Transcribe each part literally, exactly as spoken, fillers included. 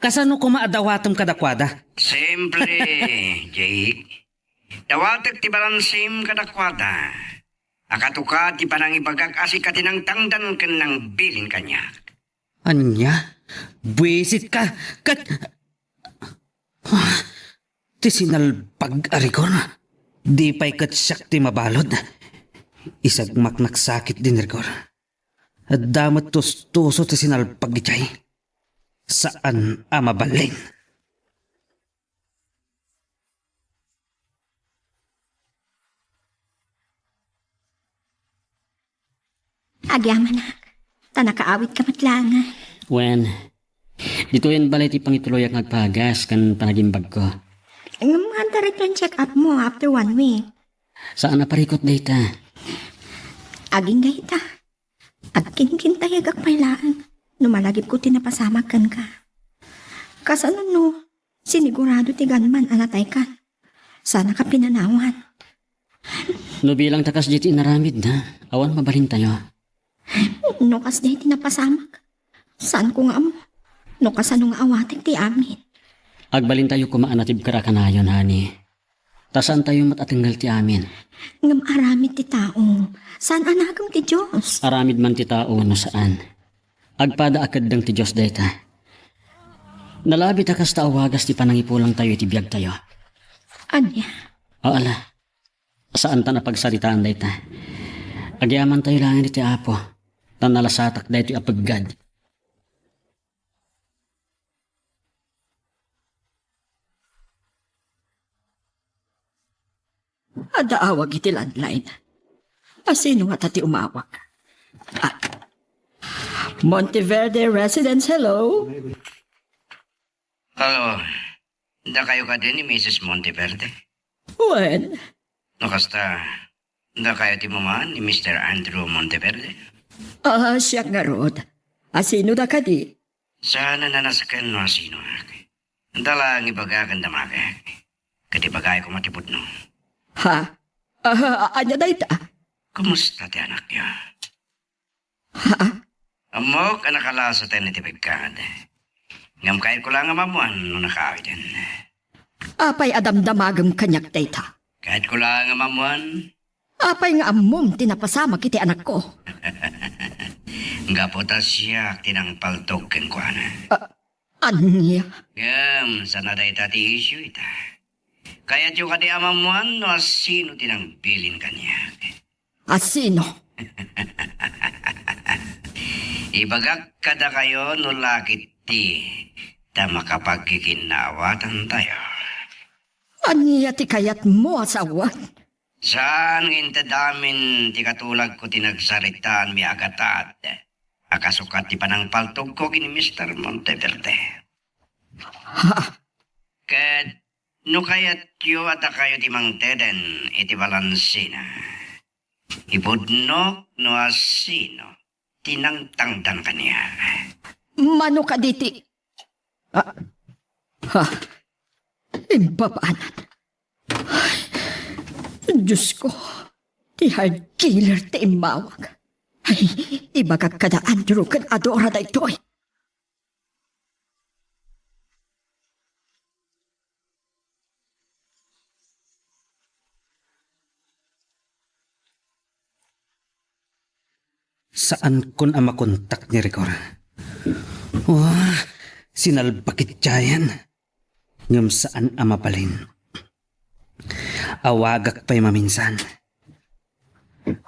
Kasano koma a dawatem kadakuada? Simple, Jake. Dawatek ti balansim kadakuada. A katukad ti panangibagak a sika ti nangtangdan ken nangbilin kaniak. Ania? Buisitka? Ket, ah, ti sinalbag a rigor. Di pay ket siak ti mabalud. Isagmak nagsakit din rigor. Adda met tustuso ti sinalbag idiay. Saan a mabalin. Agyamanak, ta nakaawidka met laengen. Wen, ditoyen balay ti pangituloyak nga agpagas ken panagimbagko. Ngem adda daytoy check-up mo after one week. Saan a parikut dayta. Agingga ita. Agkinkintayagak pay laeng no malagipko ti napasamak kenka. Kasano no sinigurado ti gunman a nataykan? Saanka pinanawan. No bilang ta kasdiay ti inaramidna, awan mabalintayo. No kasdiay ti napasamak, saanko nga ammo no kasano nga awatek ti amin. Agbalintayo koma a natibker a kanayon, honey. Ta saantayo met a tengngel ti amin. Ngem aramid ti tao, saan a nagem ti Dios. Aramid man ti tao no saan, agpada a keddeng ti Dios dayta. Nalabi ta kasta a wagas ti panangipulangtayo iti biagtayo. Ania? O, ala. Saanta a pagsaritaan dayta. Agyamantayo laeng iti Apo, ta nalasatak daytoy a peggad. Adda awag iti landline. A sino ngata ti umawag? Ah. Monteverde Residence, hello? Hello. Dakayo kadi ni Missus Monteverde? Wen. No kasta, dakayo ti mamaan ni Mister Andrew Monteverde? Ah, siak ngarud. A sino da kadi? Saan a nasken no a sinoak. Ita laeng ibagak ken damagek. Ket ibagayko met ti pudno. Ha? Ah, ania dayta? Kumusta ti anakyo? Ha? Ammok a nakalasaten iti peggad. Ngem kayatko laeng a maammoan no nakaawiden. Apay a damdamagem kaniak dayta? Kayatko laeng a maammoan. Apay nga ammom ti napasamak iti anakko? Gapu ta siak ti nangpaltog kenkuana. Ah, ania? Ngem, saan a dayta ti issue ita. Kayatyo kadi a maammoan no a sino ti nangbilin kaniak? A sino? Ibagak kadakayo no lakit ti ta makapagkikinnawatantayo. Ania ti kayatmo a sawen? Saan nga inted amin ti katulagko ti nagsaritaanmi a gatad a kasukat ti panangpaltogko ken ni Mister Monteverde. Ha? Ket no kayatyo a dakayo ti mangteden iti balansina, ipudnok no a sino ti nangtangdan kaniak. Mano kadi ti, ah, ha? Imbabanan. Ay, Diosko, ti hard killer ti immawag. Ay, ibagak kada Andrew ken Adora daytoy. Saankon a makontak ni Rigor. Wah, sinalbag idiayen. Ngem saan a mabalin. Awagak pay maminsan.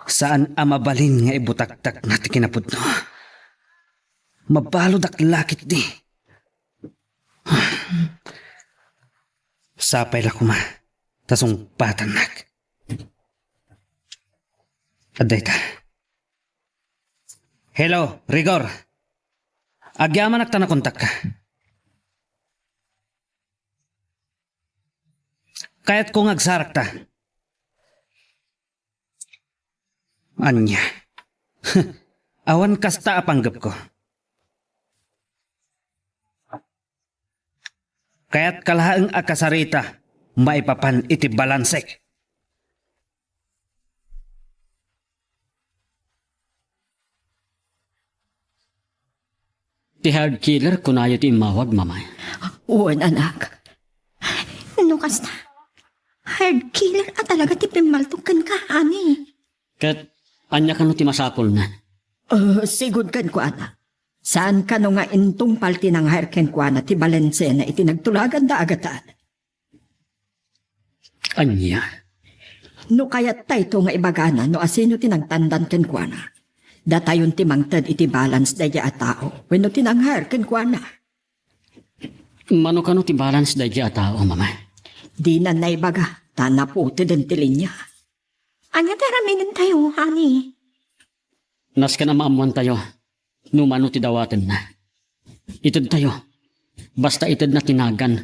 Saan a mabalin nga ibutaktakna ti kinapudno. Mabaludak la ketdi. Sapay la koma ta sungbatannak. Adda ita. Hello, Rigor. Agyamanak ta nakontakka. Kayatko nga agsarakta. Ania? Awan kasta a panggepko. Kayatka laeng a kasarita maipapan iti balansek. Ti hired killer kunayo ti immawag, Mama. Wen, anak. No kasta, hired killer a talaga ti pimmaltog kenka, ani? Ket ania kano ti masapulna? Uh, sigud kenkuana. Saan kano nga intungpal ti nang-hire kenkuana ti balensiana iti nagtulaganda a gatad? Ania? No kayattayto nga ibagana no asino ti nagtandan kenkuana, datayon ti mangted iti balance daydiay a tao wenno ti nang-hire kenkuana. Mano kano ti balance daydiay a tao, Mama? Dinan naibaga, ta naputeden ti linia. Ania ti araminentayo, honey? Nasken a maammoantayo no mano ti dawatenna. Itedtayo, basta itedna ti nagan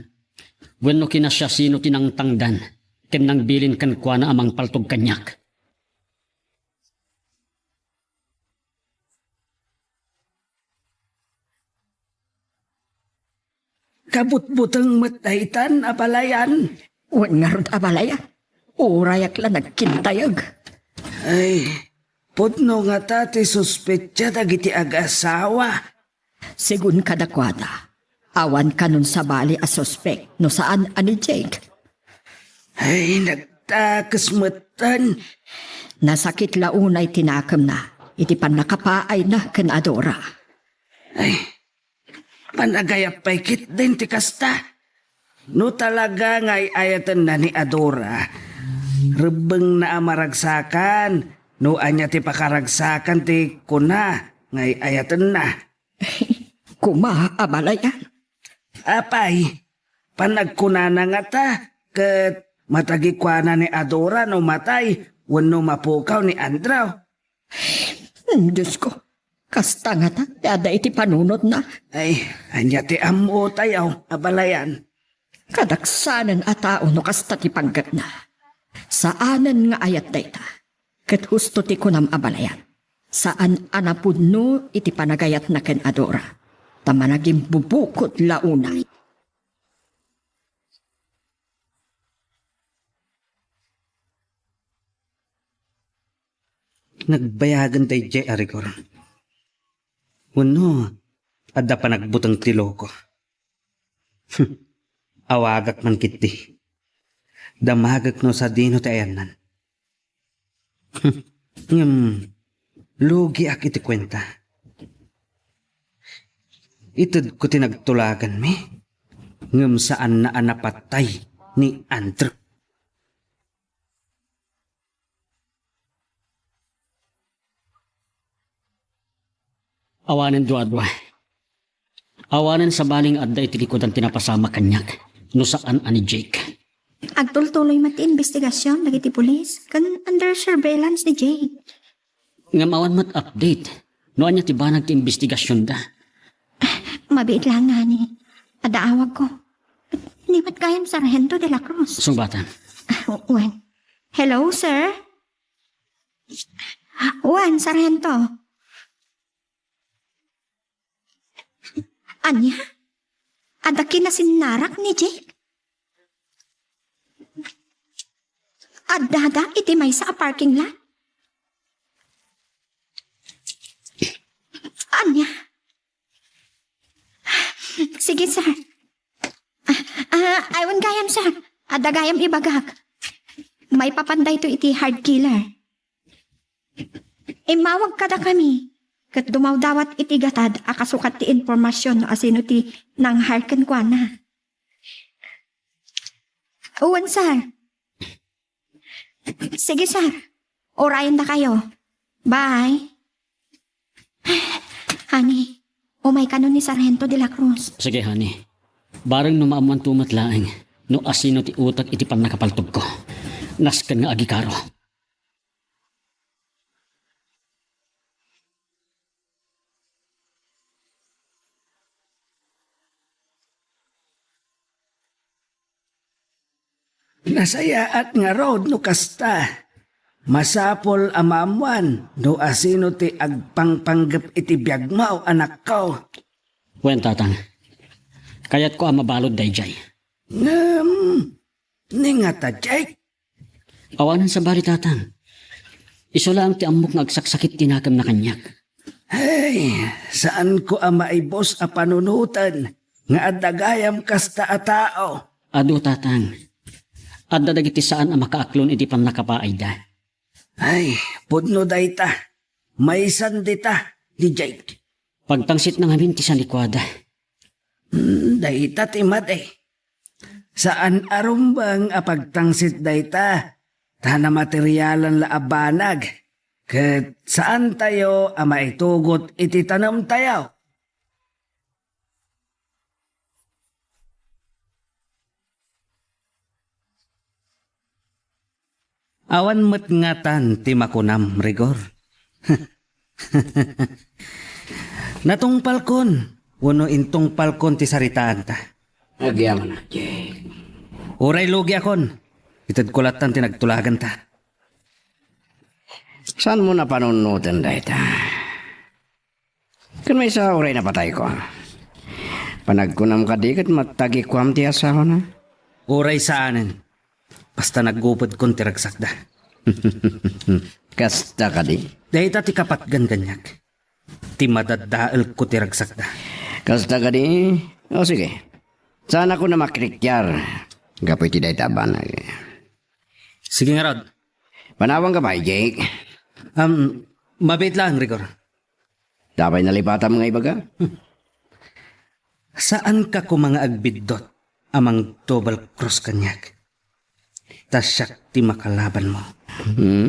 wenno kinasiasino ti nangtangdan ken nangbilin kenkuana a mangpaltog kaniak. Kabutbuteng met daytan, abalayan. Wen ngarud, abalayan. Urayak la nagkintayeg. Ay, pudno ngata ti suspetsa dagiti agasawa. Segun kadakuada, awan kanon sabali a suspek no saan a ni Jake. Ay, nagtakes metten. Nasakit la unay ti nakemna iti pannakapaayna ken Adora. Ay, panagayat pay ketdin ti kasta. No talaga nga ay-ayatenna ni Adora, rebbengna a maragsakan no ania ti pakaragsakan ti kuna nga ay-ayatenna. Kuma, abalayan. Apay, panagkunana ngata ket matagikuana ni Adora no matay wenno mapukaw ni Andrew. Hmm, Diosko, kasta ngata ti adda iti panunotna. Ay, ania ti ammotayo, abalayan? Kadaksanen a tao no kasta ti panggepna. Saanen nga ayat dayta. Ket husto ti kunam, abalayan. Saan a napudno iti panagayatna ken Adora. Ta managimbubukod la unay. Nagbayagen daydiay a rigor. Wenno, adda panagbuteng ti loko. Awagak man ketdi. Damagek no sadino ti ayanna. Ngem, lugiak iti kuenta. Itedko ti nagtulaganmi, ngem saanna a napatay ni Andrew. Awanen duadua. Awanen sabali nga adda iti likudan ti napasamak kaniak no saan a ni Jake. Agtultuloy met ti investigasyon dagiti pulis ken under surveillance ni Jake. Ngem awan met update no ania ti banag ti investigasyonda. Mabiit laeng, honey. Adda awagko. Ni met gayam Sargento de la Cruz. Sungbatan. Ah, wen. Hello, sir? Wen, Sargento. Ania? Adda kinasinnarak ni Jake? Addada iti maysa a parking lot? Ania? Sige, sir. Ah, ah, awan gayam, sir. Adda gayam ibagak. Maipapan daytoy iti hired killer. Immawag kadakami, ket dumawdawat iti gatad a kasukat ti impormasion no asino ti nang-hire kenkuana. Wen, sir. Sige, sir. Urayendakayo. Bye. Honey, umay kano ni Sargento de la Cruz. Sige, honey. Bareng no maammoanto met laeng no asino ti utek iti pannakapaltogko. Nasken nga agikaro. Nasayaat ngarud no kasta. Masapul a maammoan no asino ti agpangpanggep iti biagmo, anakko. Wen, Tatang. Kayatko a mabalud daydiay. Ngem, ni ngata, Jake? Awanen sabali, Tatang. Isu laeng ti ammok nga agsaksakit ti nakemna kaniak. Ay, saanko a maibus a panunoten nga adda gayam kasta a tao. Adu, tatang. Adda dagiti saan a makaaklon iti pannakabaayda. Ay, pudno dayta. Maysan dita, D J. Pagtangsitna ngamin ti sanikuada. Hmm, dayta ti madi. Saan a rumbeng a pagtangsit dayta, ta namaterialan la a banag, ket saantayo a maitugot iti tanemtayo. Awan met ngatan ti makunam, Rigor. Natungpalkon, wenno intungpalkon ti saritaanta. Agyamanak, Jake. Uray lugiakon, itedko lattan ti nagtulaganta. Saanmo a panunoten dayta? Ken maysa, uray napatayko, panagkunam kadi ket matagikuam ti asawana? Uray saanen. Basta naggupedkon ti ragsakda. Kasta kadi? Dayta ti kapatgan kaniak. Ti madaddaelko ti ragsakda. Kasta kadi? O, sige. Saanakon a makrikiar gapu iti dayta a banag. Sige ngarud. Panawangka pay, Jake. Um, mabiit laeng, Rigor. Apay nalipatam nga ibaga? Saanka koma nga agbiddut a mang-double cross kaniak? Ta siak ti makalabanmo. Hmm?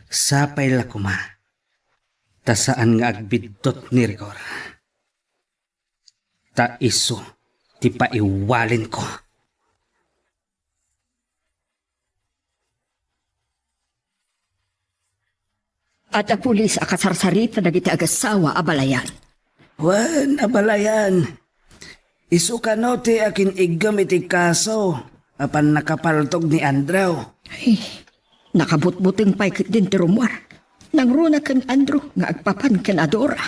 Sapay la koma, ta saan nga agbiddut ni Rigor. Ta isu ti paiwalenko. Adda pulis a kasarsarita dagiti agassawa, abalayan. Wen, abalayan. Isu kano ti akin-iggem iti kaso a pannakapaltog ni Andrew. Ay, nakabutbuteng pay ketdin ti rummuar. Nangruna ken Andrew nga agpapan ken Adora.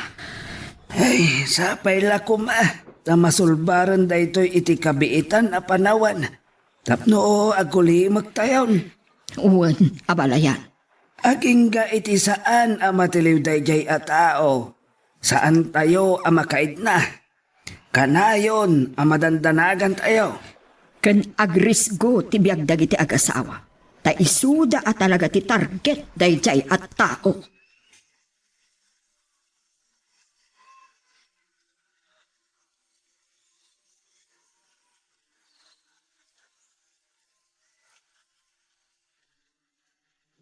Ay, sapay la koma ta masulbaren daytoy iti kabiitan a panawen tapno agulimektayon. Wen, abalayan. Agingga iti saan a matiliw daydiay a tao, saantayo a makaidna. Kanayon a madandanagantayo. Ken agrisgo ti biag dagiti agasawa, ta isuda a talaga ti target daydiay a tao.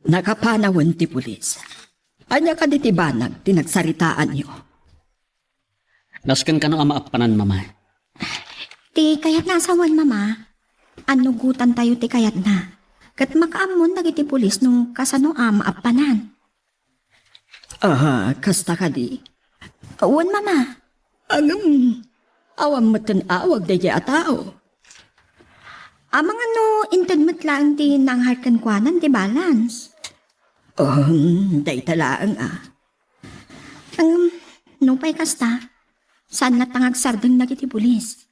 Nakapanawen ti pulis. Ania kadi ti banag ti nagsaritaanyo? Nasken kano a maappanan, Mama? Ti kayatna a sawen, Mama. Annugotantayo ti kayatna. Ket makaammon dagiti pulis no kasano a maappanan. Ah, kasta kadi? Wen, Mama. Ngem, awan met ti awag daydiay a tao. Amangan no inted met laeng ti nanghar kenkuana ti balance. Um, dayta laeng a. Ngem, nupay kasta, saan latta nga agsardeng dagiti pulis.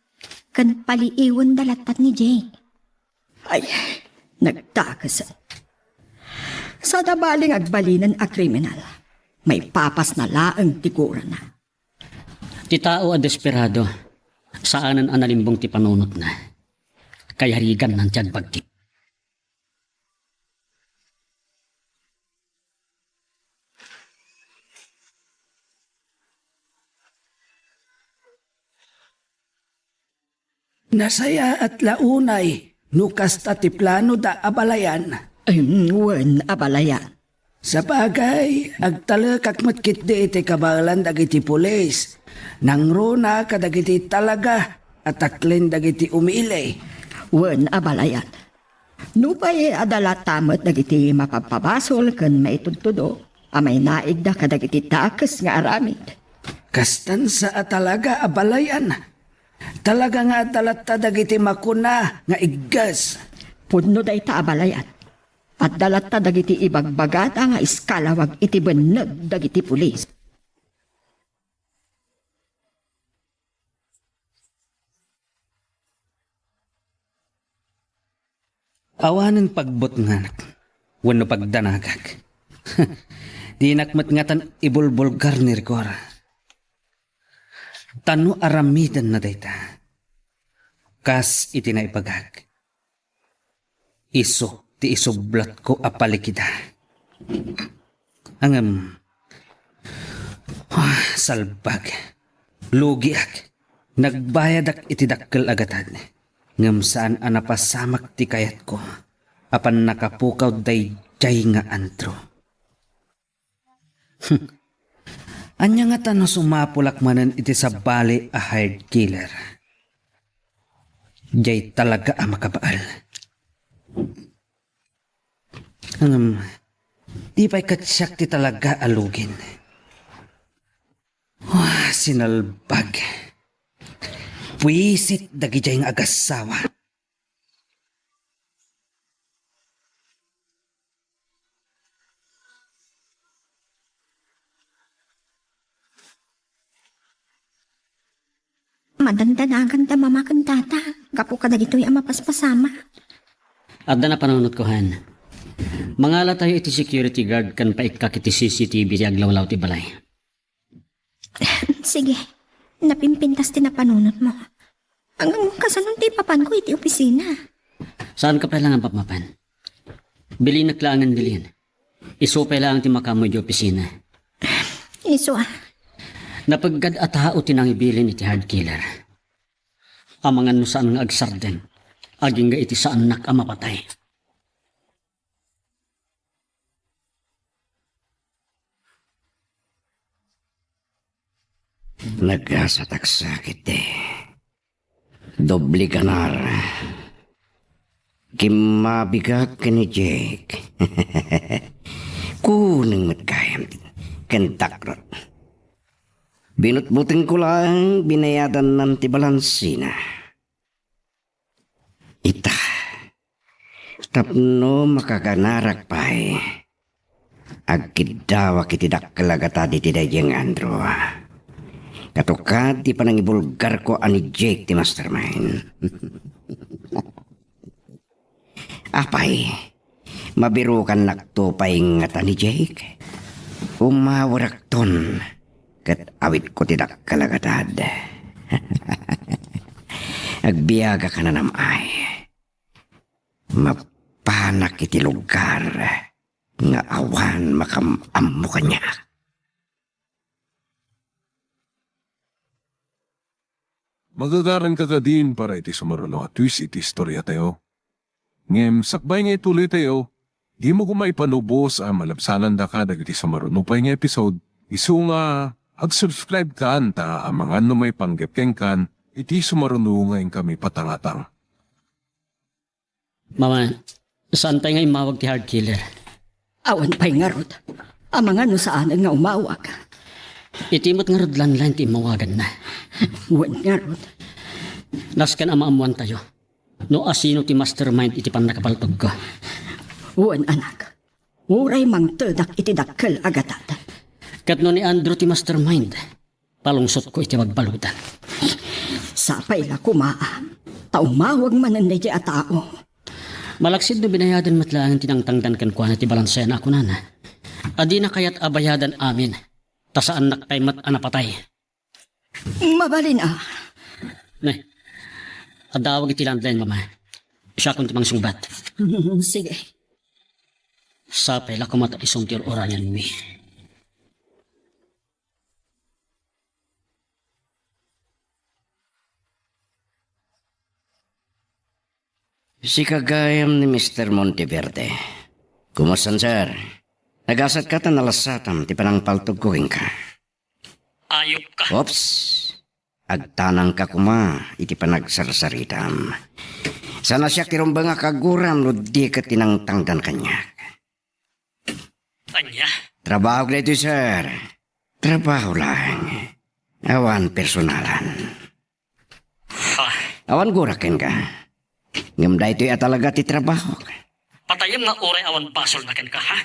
Ken paliiwenda latta ni Jake. Ay, nagdakesen. Saan a bali nga agbalinen a kriminal, maipapasna laeng ti gurana. Ti tao a desperado, saanen a nalimbong ti panunotna. Kayariganna ti agbagti. Nasayaat la unay no kasta ti planoda, abalayan. Em, wen, abalayan. Sabagay, agtalekak met ketdi iti kabaelan dagiti pulis. Nangruna kadagiti talaga a taklen dagiti umili. Wen, abalayan. Nupay adda latta met dagiti mapabpabasol ken maitudtudo a mainaigda kadagiti dakes nga aramid. Kastan sa a talaga, abalayan. Talaga nga adda latta dagiti makuna nga igges. Pudno dayta, abalayan. Adda latta dagiti ibagbagada nga iskalawag iti benneg dagiti pulis. Awanen pagbutnganak. wenno pagdanagak. Dinak met ngatan ibulbulgar ni Rigor. Ta no aramidenna dayta, kas iti naibagak, isu ti isublatko a palikida. Ngem, ah, salbag. Lugiak. Nagbayadak iti dakkel a gatad. Ngem saan a napasamak ti kayatko a pannakapukaw daydiay nga Andrew. Ania ngata no sumapulak manen iti sabali a hired killer? Diay talaga a makabael. Ngem, di pay ket siak ti talaga a lugin. Wah, sinalbag. Puisit dagidiay nga agassawa. Madandanaganta mama ken tata gapu kadagitoy a mapaspasamak. Adda napanunotko, Han. Mangalatayo iti security guard ken paikkak iti C C T V ti aglawlaw ti balay. Sige, napimpintas ti napanunotmo. Ngem kasano ti ipapanko iti opisina? Saanka pay la nga mapmapan. Bilinak laengen, bilin. Isu pay laeng ti makaammo iti opisina. Isu a. Napeggad a tao ti nangibilin iti hired killer. Amangan no saan nga agsardeng, agingga iti saannak a mapatay. Nagasatak sakit, eh. Doble ganar. Kimmabigak ken ni Jake. Kuneng met gayam ken dakrot. Binutbutengko laeng binayadannan ti balansina. Ita, tapno makaganarak pay, agkiddawak iti dakkel a gatad iti daydiay nga Andrew. Katukad ti panangibulgarko a ni Jake ti mastermind. Apay, mabirokannakto pay ngata ni Jake? Umawirakton ket awitko ti dakkel a gatad. Agbiagak a nanam-ay. Mapanak iti lugar nga awan makaam-ammo kaniak. Magagaranka kadin para iti sumaruno a twist iti istoriatayo. Ngem sakbay nga ituloytayo, dimo koma ipanubos a malabsanandaka dagiti sumaruno pay nga episode, isu nga ag-subscribe kan ta amangan no maipanggep kenkan iti sumaruno nga inkami patangatang. Mama, saantay nga immawag ti hired killer? Awan pay ngarud. Amangan no saanen nga umawag. Iti met ngarud landline ti immawaganna. Wen ngarud. Nasken a maammoantayo no asino ti mastermind iti pannakapaltogko. Wen, anak. Uray mangtedak iti dakkel a gatad. Ket no ni Andrew ti mastermind, palungsotko iti bagbaludan. Sapay la koma, ta umawag manen daydiay a tao. Malaksid no binayadan met laeng ti nangtangdan kenkuana ti balansena a kunana, a dina kayat a bayadan amin, ta saannak pay met a napatay. Mabalin a. Ne, adawag iti landline, mama. Siakon ti mangsungbat. Sige. Sapay la koma ta isu ti ur-urangenmi. Sika gayam ni Mister Monteverde. Kumusta, sir? Nagasatka ta nalasatam ti panangpaltogko kenka. Ayupka. Oops. Agtanangka koma iti panagsarsaritam. Saan a siak ti rumbeng a kaguram no di ket ti nangtangdan kaniak. Ania? Trabaho daytoy, sir. Trabaho laeng. Awan personalan. Ha? Awan gurak kenka. Ngem daytoy a talaga ti trabaho. Patayem nga uray awan basolna kenka, ha?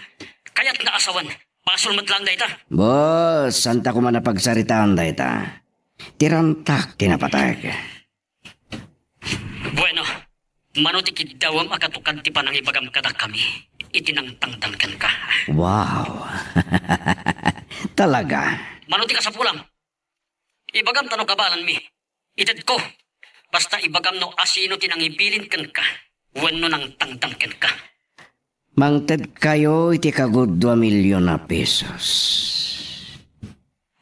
Kayatna a sawen, basol met laeng dayta. Boss, saanta koma a pagsaritaan dayta. Ti rantak ti napatayek. Bueno, mano ti kiddawem a katukad ti panangibagam kadakami? iti nangtangdan kenka. Wow. Talaga? Mano ti kasapulam? Ibagam ta no kabaelanmi. Itedko. Basta ibagam no asino ti nangibilin kenka wenno nangtangdan kenka. Mangtedkayo iti kagudua milyon a pesos.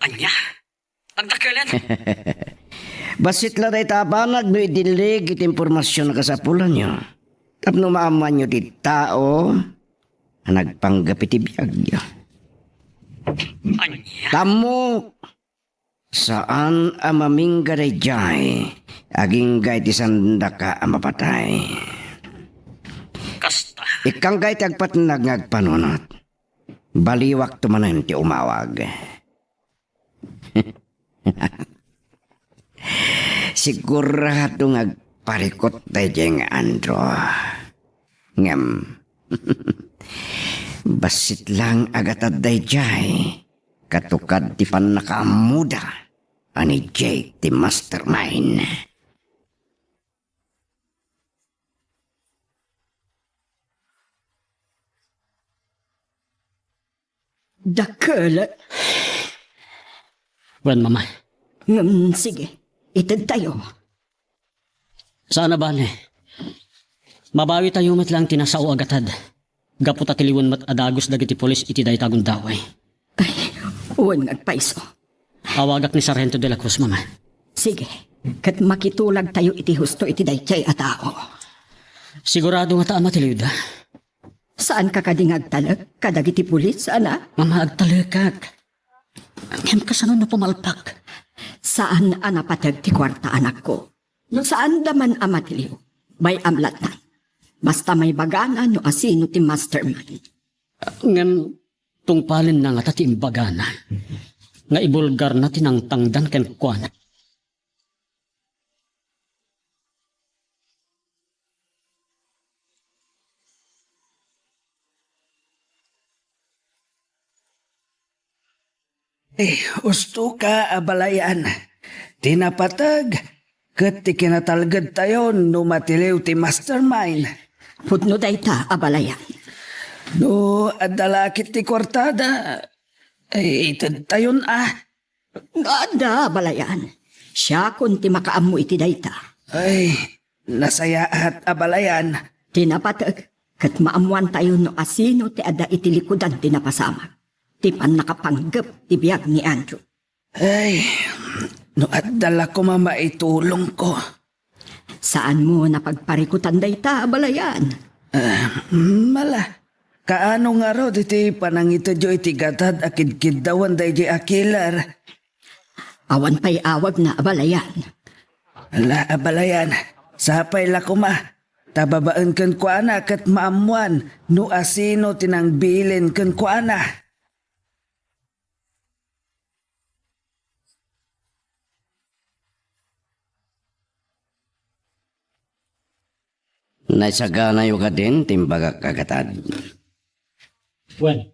Ania? Agdakelen? Bassit la dayta a banag no idillig iti impormasion a kasapulanyo. Tapno maammoanyo ti tao a nagpanggep iti biagyo. Ania? Tammok! Saan a mamingga daydiay agingga iti saandaka a mapatay. Kasta. Ikkangka iti agpatnag nga agpanunot. Baliwakto manen ti umawag. Sigurado nga agparikut daydiay nga Andrew. Ngem, bassit laeng a gatad daydiay, katukad ti pannakaammoda a ni Jake ti mastermind. Dakkel. Wen, Mama. Ngem, sige, itedtayo. Saan a bale. Mabawitayo met laeng ti nasao a gatad. Gapu ta tiliwen met a dagus dagiti pulis iti dayta a gundaway. Ay, wen nga agpayso. Awagak ni Sargento de la Cruz, Mama. Sige, ket makitulagtayo iti husto iti daydiay a tao. Sigurado ngata a matiliwda. Saanka kadi nga agtalek kadagiti pulis, ana? Mama, agtalekak. Ngem kasano no pumalpak? Saan a napateg ti kuarta, anakko. No saanda man a matiliw, bay-am latta. Basta maibagana no asino ti mastermind. Ngem tungpalenna ngata ti imbagana nga ibulgarna ti nangtangdan kenkuana. Eh, hustoka, abalayan. Ti napateg ket ti kinatalgedtayo no matiliw ti mastermind. Pudno dayta, abalayan. No adda la ket ti kuartada, eh, itedtayon a. No adda, abalayan. Siakon ti makaammo iti dayta. Ay, nasayaat, abalayan. Ti napateg, ket maammoantayo no asino ti adda iti likudan ti napasamak, ti pannakapanggep ti biag ni Andrew. Ay, no adda la koma maitulongko. Saanmo napagparikutan dayta, abalayan? Ah, mala. Kaano ngarud iti panangitedyo iti gatad a kidkiddawan daydiay a killer? Awan pay awagna, abalayan. Ala, abalayan. Sapay la koma. Ta babaen kenkuana ket maammoan no asino ti nangbilin kenkuana. Naisaganayo kadin ti imbagak a gatad? Wen.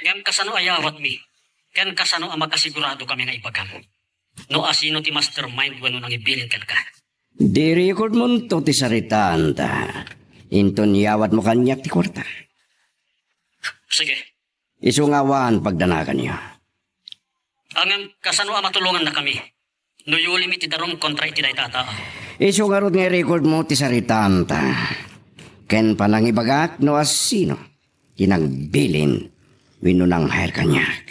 Ngem kasano a yawatmi? Ken kasano a makasigurado kami nga ibagam no asino ti mastermind wenno nangibilin kenka? Di recordmonto ti saritaanta. Inton yawatmo kaniak ti kuarta. Sige. Isu nga awan pagdanaganyo. Ngem kasano a matulongannakami no yulimi ti darum kontra iti dayta a tao? Isu ngarud nga i-recordmo ti saritaanta ken panangibagak no asino ti nangbilin wenno nang-hire kaniak.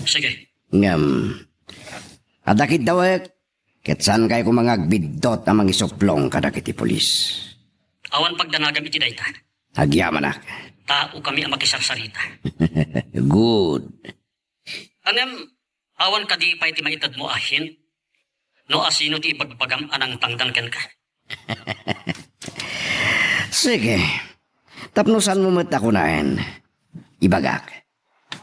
Sige. Ngem, adda kiddawek ket saankayo koma nga agbiddut a mangisuplong kadagiti pulis. Awan pagdanagam iti dayta. Agyamanak. Taokami a makisarsarita. Good. Ngem, awan kadi pay ti maitedmo a hint no asino ti ibagbagam a nangtangdan kenka? Sige. Tapno saanmo met a kunaen, ibagak.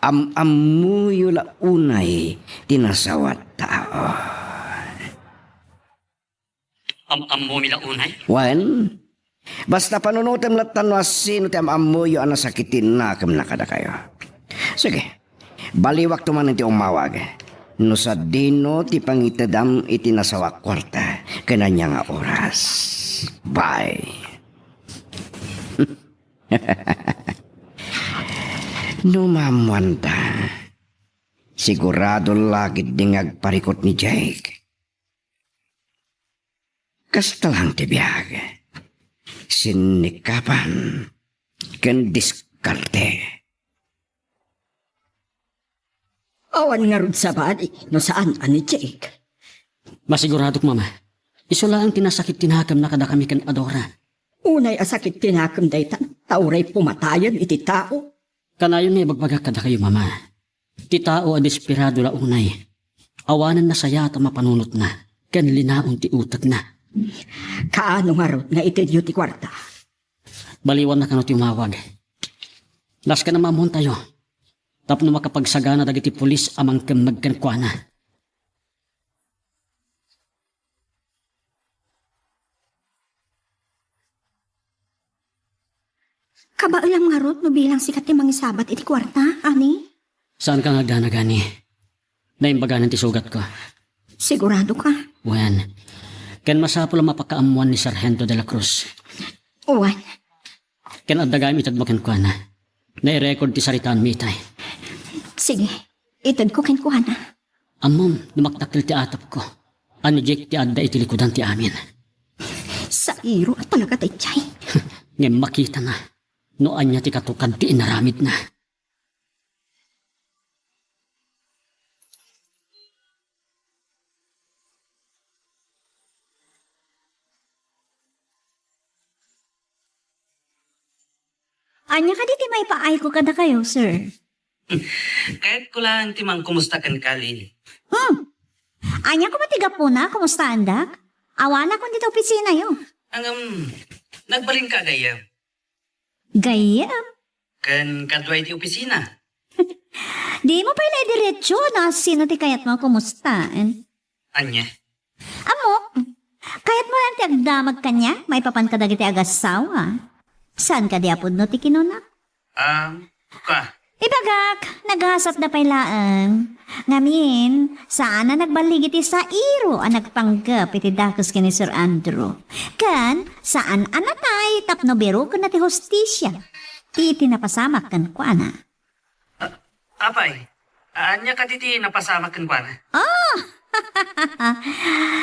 Am-ammoyo la unay ti nasawat tao. Am-ammomi la unay? Wen, basta panunotem latta no asino ti am-ammoyo a nasakitenna ken kadakayo. Sige, baliwakto manen ti umawag no sadino ti pangitedam iti nasawak kuarta ken ania nga oras. Bye. No maammoanda, sigurado la ketdi nga agparikut ni Jake. Kasta lang ti biag. Sinnikapan ken diskarte. Awan ngarud sabali no saan a ni Jake. Masiguradok, Mama. Isu laeng ti nasakit ti nakemna kadakami ken Adora. Unay a sakit ti nakem dayta, ta uray pumatayen iti tao. Kanayon nga ibagbagak kadakayo, Mama. Ti tao a desperado la unay, awanen nasayaat a mapanunotna, ken linaon ti utekna. Kaano ngarud nga itedyo ti kuarta? Baliwanna kano ti umawag. Nasken a maammoantayo tapno makapagsagana dagiti pulis a mangkemmeg kenkuana. Kabaelam ngarud no bilang sika ti mangisabat iti kuarta, ani? Saanka nga agdanag, ani? Naimbaganan ti sugatko. Sigurado ka? Wen. Ken masapul a mapakaammoan ni Sargento de la Cruz. Wen. Ken adda gayam itedmo kenkuana. Nai-record ti saritaanmi itay. Sige, itedko kenkuana. Ammom, no makdakkel ti atapko, a ni Jake ti adda iti likudan ti amin. Sairo a talaga daydiay. Ngem makitana no ania ti katukad ti inaramidna. Ania kadi ti maipaayko kadakayo, sir? Kayatko laeng ti mangkumusta kenka, Lily. Hmm. Ania koma ti gapuna, kumustaandak? Awanakon dita opisinayo. Ngem, nagbalinka gayyem? Gayyem? Ken kadua iti opisina. Dimo pay la idiretso no sino ti kayatmo a kumustaen. Ania? Ammok, kayatmo laeng ti agdamag kaniak maipapan kadagiti agassawa. Saan kadi a pudno ti kinuna? Ah, ka. Ibagak, nagasatda pay laeng. Ngamin, saan a nagballigi ti sairo a nagpanggep iti dakes ken ni Sir Andrew. Ken, saan a natay tapno birokenna ti hustisia. Ti, ti napasamak kenkuana. Ah, apay, ania kadi ti napasamak kenkuana? Oh!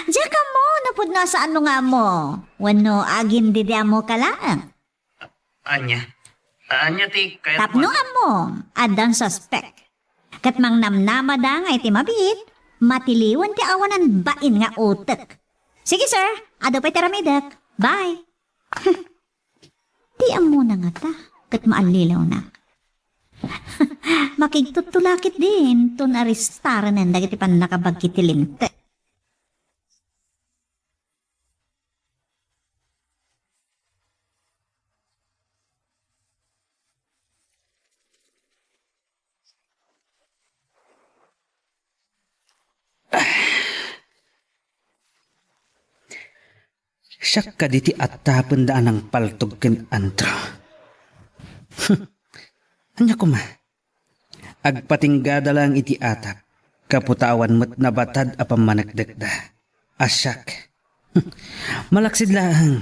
Diak ammo no pudno a saanmo nga ammo, wenno agindidi ammoka laeng. Ania? Ania ti kayatmo? Tapno ammo, addan suspek. Ket mangnamnamada nga iti mabiit, matiliwen ti awanan bain nga utek. Sige, sir, adu pay ti aramidek. Bye. Ti ammona ngata ket maallilawnak. Makigtutto la ketdin ton arestaranen dagiti pannakabagki ti Linteg. Siak kadi ti attapenda a nangpaltog ken Andrew. Ania koma? Agpatinggada laeng iti atap, kaputawan met nabatad a pammanekdekda. A siak. Malaksid laeng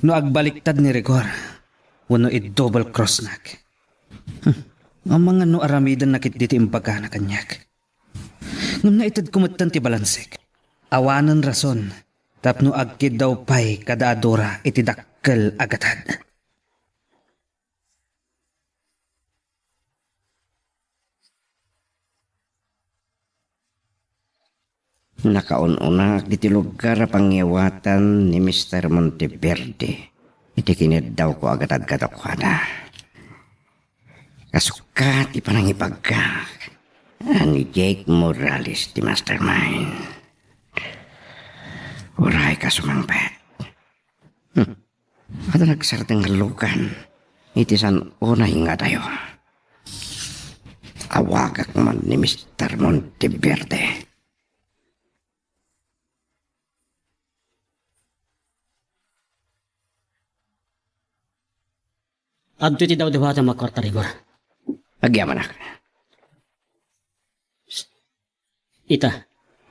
no agbaliktad ni Rigor wenno i-double crossnak. Amangan no aramidenna ketdi ti imbagana kaniak. Ngem naitedko metten ti balansek. Awanen rason tapno agkiddaw pay kada Adora iti dakkel a gatad. Nakaun-unaak ditoy lugar a pangiwatan ni Mister Monteverde iti kiniddawko a gatad kadakuada. Kasuka ti panangibaggak a ni Jake Morales ti mastermind. Uray kasu mangpet. Hmm. Adda nagsardeng a lugan iti saan unay nga adayo. Awagak man ni Mister Monteverde. Adtoy ti dawdawatem a kuarta, Rigor. Agyamanak. Ita,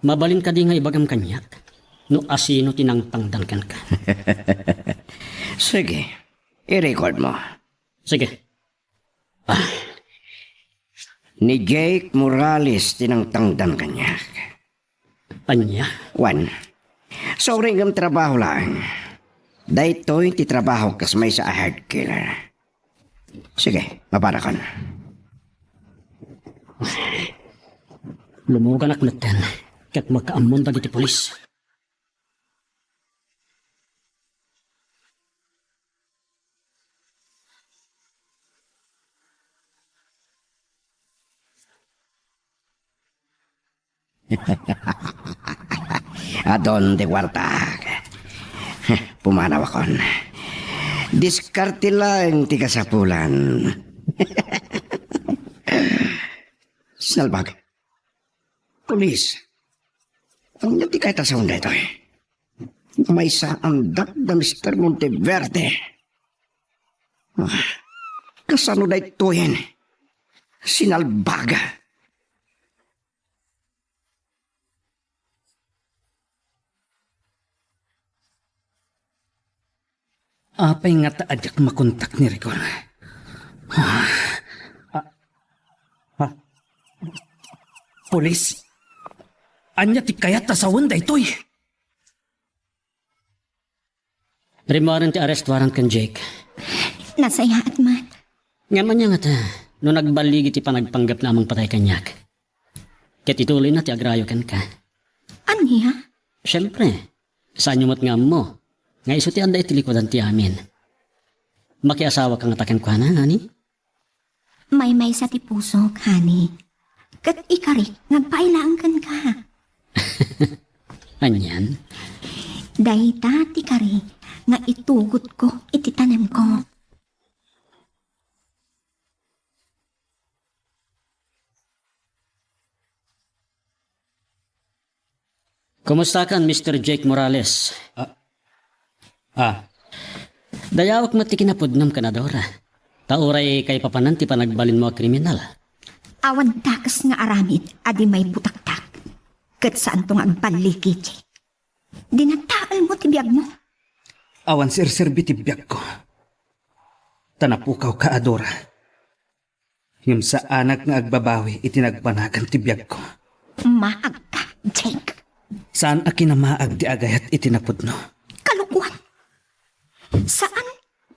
mabalin kadi nga ibagam kaniak no asino ti nangtangdan kenka? Sige. I-record mo. Sige. Ah. Ni Jake Morales ti nangtangdan kaniak. Ania? Wen, sauray ngem trabaho laeng. Daytoy ti trabaho kas maysa a hired killer. Sige, maparakon. Lumuganak metten ket makaammon dagiti pulis. Adun ti kuartak. Pumanawakon. Diskarte laeng ti kasapulan. Sinalbag. Pulis. Ania ti kayat a sawen daytoy? Maysaandak da Mister Monteverde. Ah, kasano daytoyen? Sinalbag. Apay ngata a diak makontak ni Rigor? Ah, ah, ah. Pulis? Ania ti kayat a sawen daytoy? Rimmuaren ti arrest warrant ken Jake. Nasayaat man. Ngem ania ngata no nagballigi ti panagpanggepna a mangpatay kaniak? Ket ituloyna ti agrayo kenka. Ania? Siempre, saanyo met nga ammo nga isu ti adda iti likudan ti amin. Makiasawaka ngata kenkuana, honey? Maymaysa ti pusok, honey. Ket ikarik nga agpaay laeng kenka. Anian? Dayta ti kari nga itugotko iti tanemko. Kumustakan, Mister Jake Morales? Ah. Ah. Dayawek met ti kinapudnom ken Adora. Ta uray kaipapanan ti panagbalinmo a kriminal. Awan dakes nga aramid a di maibutaktak. Ket saanto nga agballigi, Jake. Dinataelmo ti biagmo. Awan serserbi ti biagko. Ta napukawka, Adora. Ngem saanak nga agbabawi iti nagbanagan ti biagko. Maagka, Jake. Saan a kinamaag ti agayat iti napudno. Kalokoan. Saan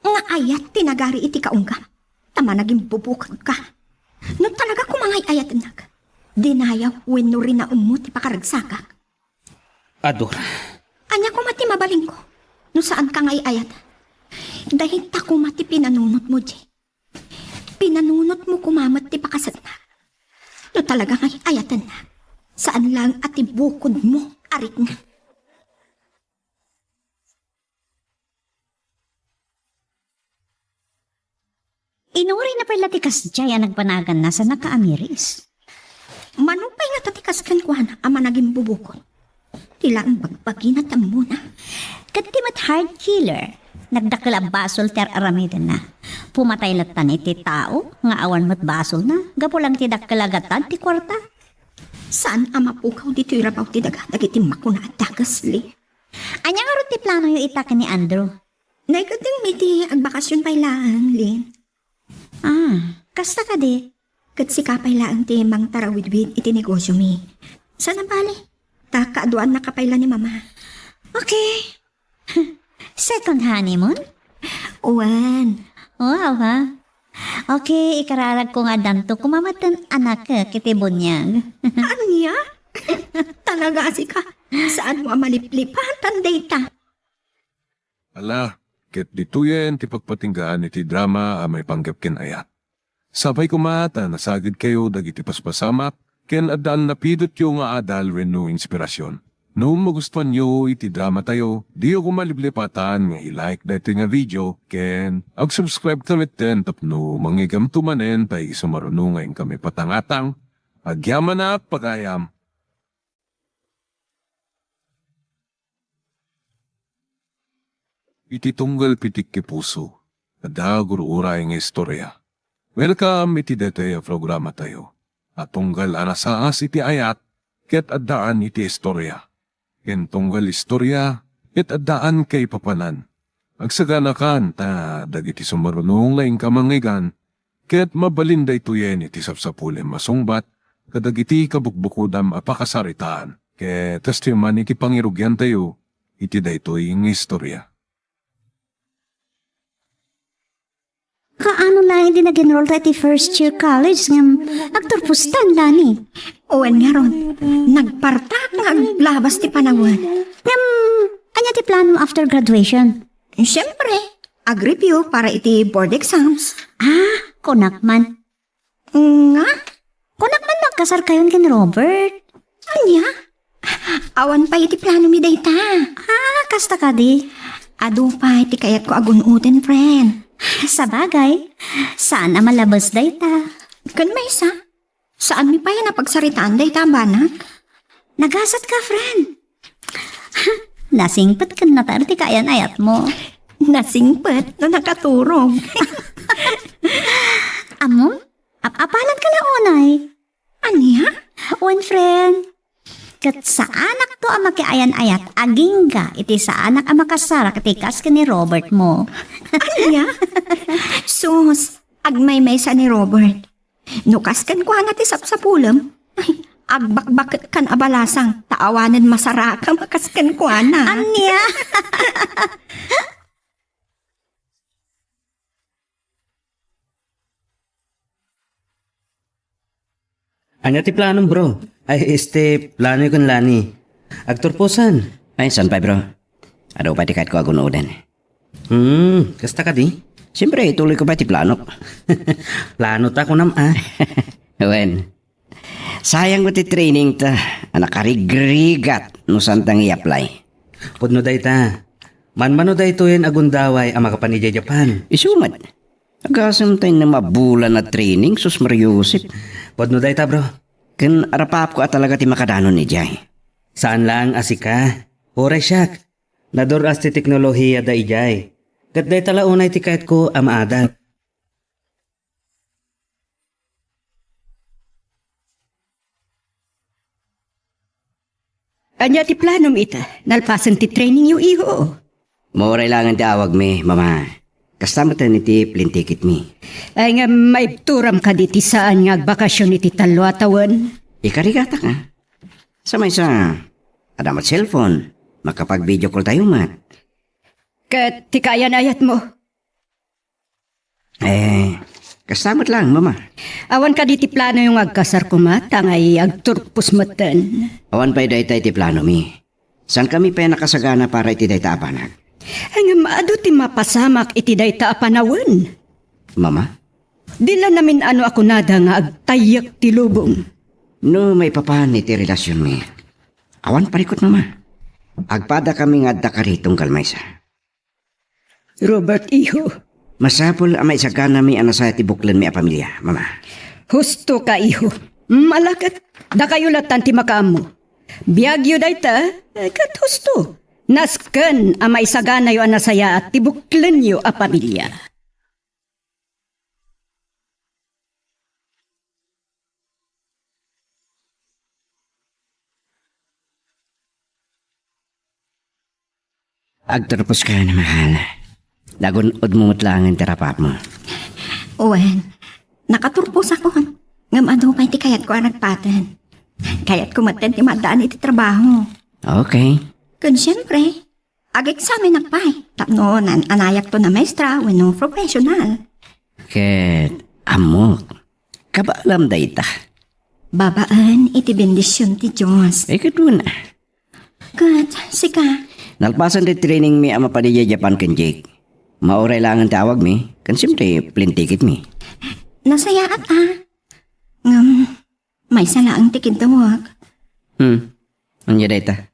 nga ayat ti nagari iti kaunggam? Ta managimbubukodka. No talaga koma nga ay-ayatennak, dinayaw wenno rinaummo ti pakaragsakak. Adora. Ania koma ti mabalinko no saanka nga ay-ayat? Dayta koma ti pinanunotmo, Jake. Pinanunotmo koma met ti pakasatna. No talaga nga ay-ayatenna, saan laeng a ti bukodmo a rikna. Inuray na pay la ti kasdiay a nagbanaganna sa nakaamiris. Mano pay ngata ti kas kenkuana a managimbubukod? Ti laeng bagbagina ti ammona. Ket ti met hard killer, nagdakkel a basol ti ar-aramidenna. Pumatay lattan iti tao nga awan met basolna gapu lang iti dakkel a gatad ti kuarta. Saan a mapukaw ditoy rabaw ti daga dagiti makuna a dakes, Lynn. Ania ngarud ti planoyo ita ken ni Andrew? Naikadingmi ti agbakasyon pay laeng, Lynn. Ah, kasta kadi? Ket sika pay laeng ti mangtarawidwid iti negosyomi. Saan a bale, ta kaaduannaka pay la ni Mama. Okay. Second honeymoon? Wen. Wow, ha? Okay, ikararagko nga addanto koma metten anakek iti buniag. Ania? Talaga a sika? Saanmo a maliplipatan dayta? Ala, ket ditoyen ti pagpatinggaan iti drama a maipanggep ken ayat. Sapay koma ta nasagidkayo dagiti paspasamak ken addaan napidotyo nga adal wenno inspirasyon. No magustuanyo iti dramatayo, diyo koma liplipatan nga i-like daytoy nga video ken ag-subscribe ta metten tapno mangigamto manen ta isu maruno nga inkami patangatang. Agyamanak pagayam. Iti tunggal pitik ti puso, adda gur-uray nga istorya. Welcome iti daytoy a programatayo a tunggal a nasaas iti ayat ket addaan iti istorya. Ken tunggal istorya ket addaan kaipapanan. Agsaganakan ta dagiti sumarunong nga inka mangngegana, ket mabalin daytoyen iti sapsapulem a sungbat kadagiti kabukbukodam a pakasaritaan, ket kasta man iti pangirugiantayo iti daytoy nga istorya. Kaano laeng ti nag-enroll ta iti first year college ngem agturpostan, Lani? Wen ngarud, nagpartak nga aglabas ti panawen. Ngem, ania ti plano after graduation? Siyempre, ag-review para iti board exams. Ah, kunak man. Nga? Kunak man no agkasarkayon ken Robert. Ania? Awan pay iti planomi dayta. Ah, kasta kadi? Adu pay ti kayatko a gun-oden, friend. Sabagay, saan a malabes dayta. Ken maysa, saanmi pay a napagsaritaan dayta a banag. Nagasat ka, friend. Nasingpet ken natar ti kaayan-ayatmo. Nasingpet no nakaturog. Ammom? Ap-apalan ka la unay. Ania? Wen, friend. Ket saanakto a makiayan-ayat agingga iti saanak a makasarak iti kas ken ni Robert mo. Ania? Sus, agmaymaysa ni Robert. No kas kenkuana ti sapsapulem, ay, agbakbaketkan a balasang ta awanen masarakam a kas kenkuana. Ania? Ania ti planom, bro? Ay, este, planoyo ken Lani. Agturposan. Ay, saan pay, bro? Adu pay ti kayatko a gun-oden. Hmm, kasta kadi? Siyempre, ituloyko pay ti planok. Plano ta, kunam, a. Wen. Sayang met ti training ta, a nakarigrigat no saanta nga i-apply. Pudno dayta. Manmano daytoyen a gundaway a makapan idiay Japan. Isu met. Agasem ta innem a bulan a training, sus, Maria Josep. Pudno dayta, bro. Ken arapaapko a talaga ti makadanon idiay. Saan laeng a sika. Uray siak. Nadur-as ti teknolohia da idiay. Ket dayta la unay ti kayatko a maadat. Ania ti planom ita, nalpasen ti trainingyo, iho? Mauray laengen ti awagmi, Mama. Kasta met iti plane ticketmi. Ay, nga maibturam kadi ti saan nga agbakasyon iti tallo a tawen? Ikarigatak, a. Sa maysa, adda met cellphone. Makapag-video call tayo met. Ket ti kaayan-ayatmo? Eh, kasta met laeng, Mama. Awan kadi ti planoyo nga agkasar koma, ta ngay agturpos metten? Awan pay dayta iti planomi. Saankami pay a nakasagana para iti dayta a banag. Ay, ngem adu ti mapasamak iti dayta a panawen. Mama? Di la namin-ano a kunada nga agtayyek ti lubong. No maipapan iti relasionmi, awan parikut, Mama. Agpadakami nga adda kari tunggal maysa. Robert, iho. Masapul a maisaganami a nasaya ti buklenmi a pamilia, Mama. Husto ka, iho. Malaket, dakayo latan ti makaammo. Biagyo dayta, ket husto. Nasken a maisaganayo a nasayaat ti buklenyo a pamilia. Agturposka, a mahal. Nagun-odmo met laengen ti arapaapmo. Wen, nakaturposakon. Ngem adu pay ti kayatko a nagpaten. Kayatko metten ti maaddaan iti trabaho. Okay. Ken siempre, ag-eksamenak pay tapno naan-anayakto a maestra wenno professional. Ket ammok, kabaalam dayta. Babaen iti bendision ti Dios. Ay, ket una. Ket sika? Nalpasen ti trainingmi a mapan idiay Japan ken Jake. Mauray laengen ti awagmi, ken siyempre, plane ticketmi. Nasayaat, a. Ngem, maysa laeng ti kintuek. Hmm. Ania dayta?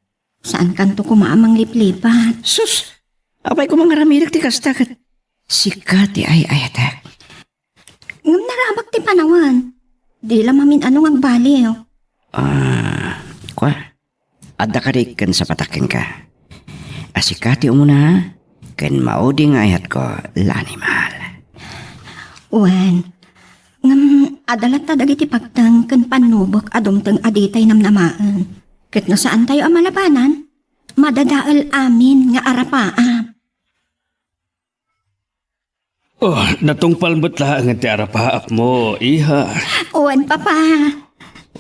Saankanto koma a mangliplipat. Sus! Apay koma nga aramidek ti kasta ket sika ti ay-ayatek. Ngem narabak ti panawen. Di la mamin-ano nga agbaliw. Ah, kua, adda kadi ken sapatak kenka. A sika ti umuna, ken maudi nga ayatko, Lani, mahal. Wen, ngem adda latta dagiti pagteng ken pannubek a dumteng a ditay namnamaen. Ket no saantayo a malabanan, madadael amin nga arapaap. Oh, natungpal met laeng ti arapaapmo, iha. Wen, Papa.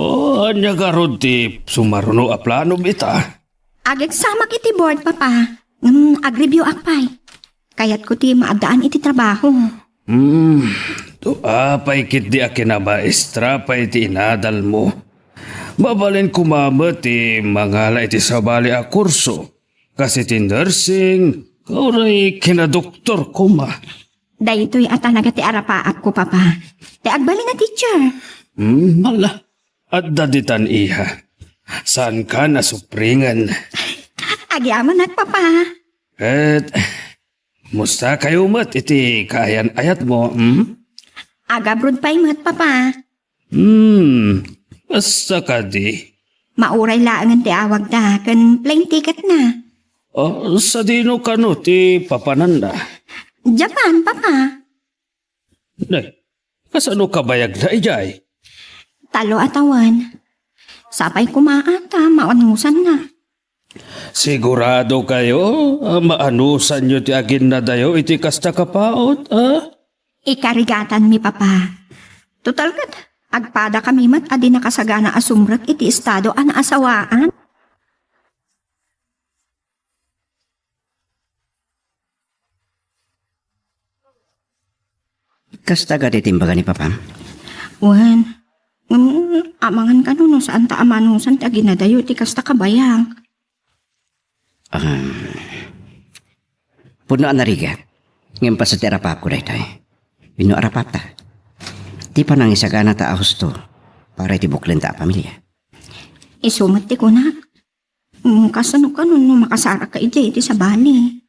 Oh, ania garud ti sumaruno a planom ita? Ageksamak iti board, Papa. Ngem agreview-ak pay. Kayatko ti maaddaan iti trabaho. Hmm, tua pay ketdi a kinamaestra pay ti inadalmo. Mabalin koma met ti mangala iti sabali a kurso, kas iti nursing, uray kinadoktor koma. Daytoy a talaga ti arapaapko, Papa. Ti agbalin a teacher. Hmm, hala. Adda ditan, iha. Saankan a supringen. Agyamanak, Papa. Ket, kumusta kayo met iti kaayan-ayatmo, hmm? Agabrod pay met, Papa. Hmm, kasta kadi? Mauray laengen ti awagda ken plane ticketna. Oh, sadino kano ti papananna? Japan, Papa. Nay, kasano kabayagna idiay? Talo a tawen. Sapay koma ta maanusanna. Sigurado kayo a maanusanyo ti aginnadayo iti kasta kapaut, a? Ikarigatanmi, Papa. Total ket, agpadakami met a di nakasagana a sumrek iti estado a naasawaan. Kasta gadi ti imbaga ni Papam? Wen, ngem amangan kano no saanta a manusan ti aginnadayo iti kasta kabayag. Ah, pudno a narigat. Ngem paset ti arapapko daytoy. Wenno arapapta? Ti panangisagana ta a husto para iti buklenta a pamilia. Isu met ti kunak. Mm, kasano kano no makasarakka idiay iti sabali?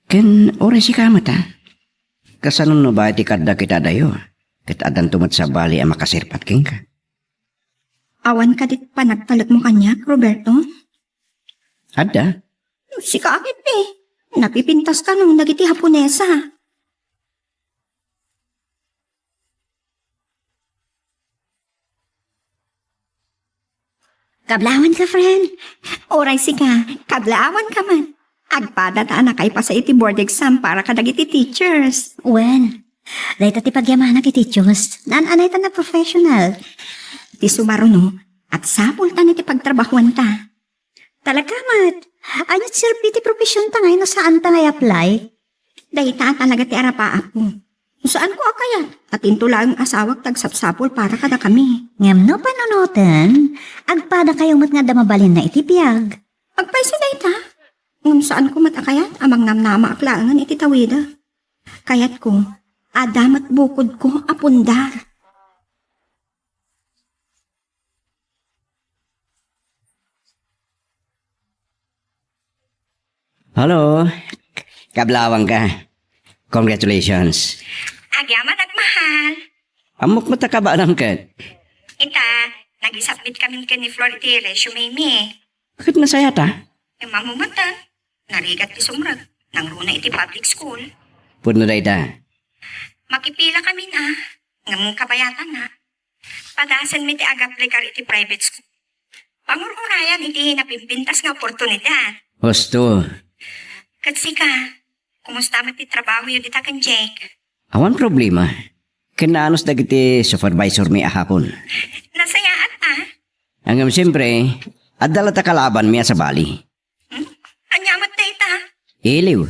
Ken uray sika met, a? Kasano no baet ti kaaddak ita adayo, ket addanto met sabali a makasirpat kenka? Awan kadi panagtalekmo kaniak, Roberto? Adda. Sika ketdi. Napipintas kano dagiti Haponesa. Kablawan ka, friend. Uray sika, kablawan ka man. Agpada ta a nakaipasa iti board exam para kadagiti teachers. Wen, dayta ti pagyamanak iti Dios. Naan-anay ta na professional. Ti sumaruno, agsapul ta iti pagtrabahuan ta. Talaga met. Ania ti serbi ti profession ta ngay no saan ta ngay apply? Dayta talaga ti arapaapko. No saanko a kayat, a tinto laeng asawak ti agsapsapul para kadakami. Ngem no panunoten, agpada kayo met nga adda mabalinna iti biag. Agpayso dayta. Ngem saanko met a kayat a mangnamnamaak laengen iti tawida. Kayatko, adda met bukodko a pundar. Hello. Kablawang ka. Congratulations. Agyamanak, mahal. Ammok met a kabaanam ket. Ita, nag-isubmit kamin ken ni Flor iti resume mi. Ket nasayat a? Ngem ammo met, a. Narigat ti sumrek. Nangruna iti public school. Pudno dayta. Makipila kamin, a. Ngem kabayatanna. Padasenmi ti agaplikar iti private school. Pangur-urayan iti napimpintas nga oportunidad. Husto. Ket sika, kumusta met ti trabahoyo dita ken Jake? Awan problema. Ken naanus dagiti supervisormi a hapon. Nasayaat a. Ngem siempre, adda la ta kalabanmi a sabali. Hmm? Ania met dayta? Iliw.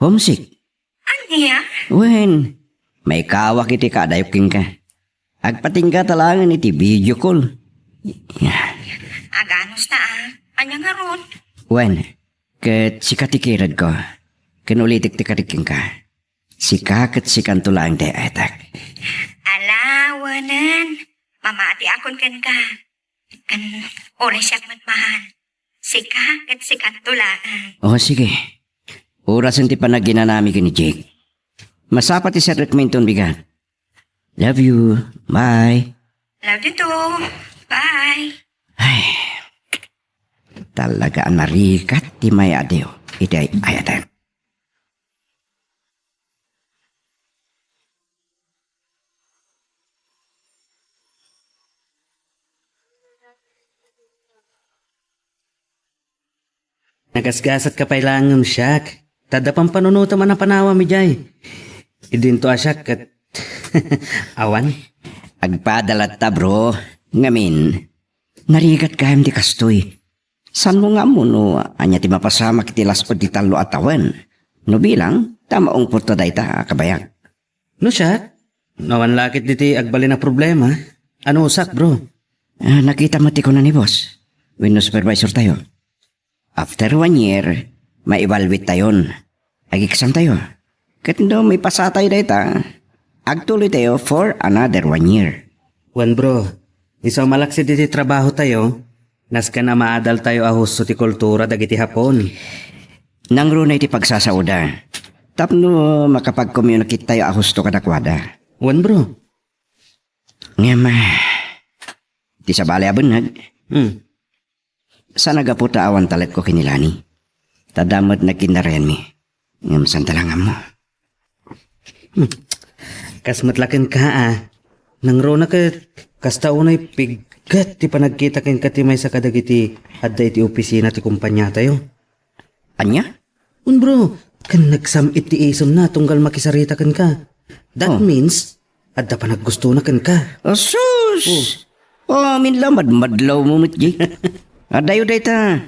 Homesick. Ania? Wen, maikawak iti kaadayok kenka. Agpatingga ta laengen iti video call. Aganus ta, a. Ania ngarud? Wen, ket sika ti kiredko. Ken ulitek ti karik kenka. Sika ket sikanto laeng ti ay-ayatek. Ala, wenen. Mamatiakon kenka. Ken uray siak met, mahal. Sika ket sikanto laeng. O, sige. Orasen ti panaginanami ken ni Jake. Masapa ti serrekmi inton bigat. Love you. Bye. Love you too. Bye. Ay, talaga a narigat ti mayadiw iti ay-ayatek. Nagasgasatka pay laeng ngem siak. Ta adda pampanunotem a napanawam idiay. Idinto a siak ket awan. Agpada latta, bro. Ngamin, narigat gayam ti kastoy. Saanmo nga ammo no ania ti mapasamak iti las-ud ti tallo a tawen? No bilang, ta maungpot ta dayta a kabayag. No siak, awan la ket diti agbalin a problema. Anusak, bro? Ah, nakita met ti kuna ni boss wenno supervisor tayo. After one year, ma-evaluate tayon. Ag-exam tayo. Ket no maipasa tayo dayta, agtuloy tayo for another one year. Wen, bro, isu a malaksid iti trabaho tayo, nasken a maadal tayo a husto ti kultura dagiti Hapon. Nangruna iti pagsasaoda tapno makapag-communicate tayo a husto kadakuada. Wen, bro. Ngem, ah, ti sabali a benneg, Hmm. Saan a gapu ta awan talekko ken ni Lani. Ta adda met nagkinnarayanmi. Ngem saan ta la nga ammo. Hmm. Kas met la kenka, a. Nangruna ket kasta unay pigget ti panagkita kenka ti maysa kadagiti adda iti opisina ti kumpaniatayo. Ania? Un, bro, ken nagsam-it ti isemna tunggal makisarita kenka. That Oh. means, adda panaggustona kenka. Asus! Oh. Oh, amin la madmadlawmo met, Jake. Adayo dayta.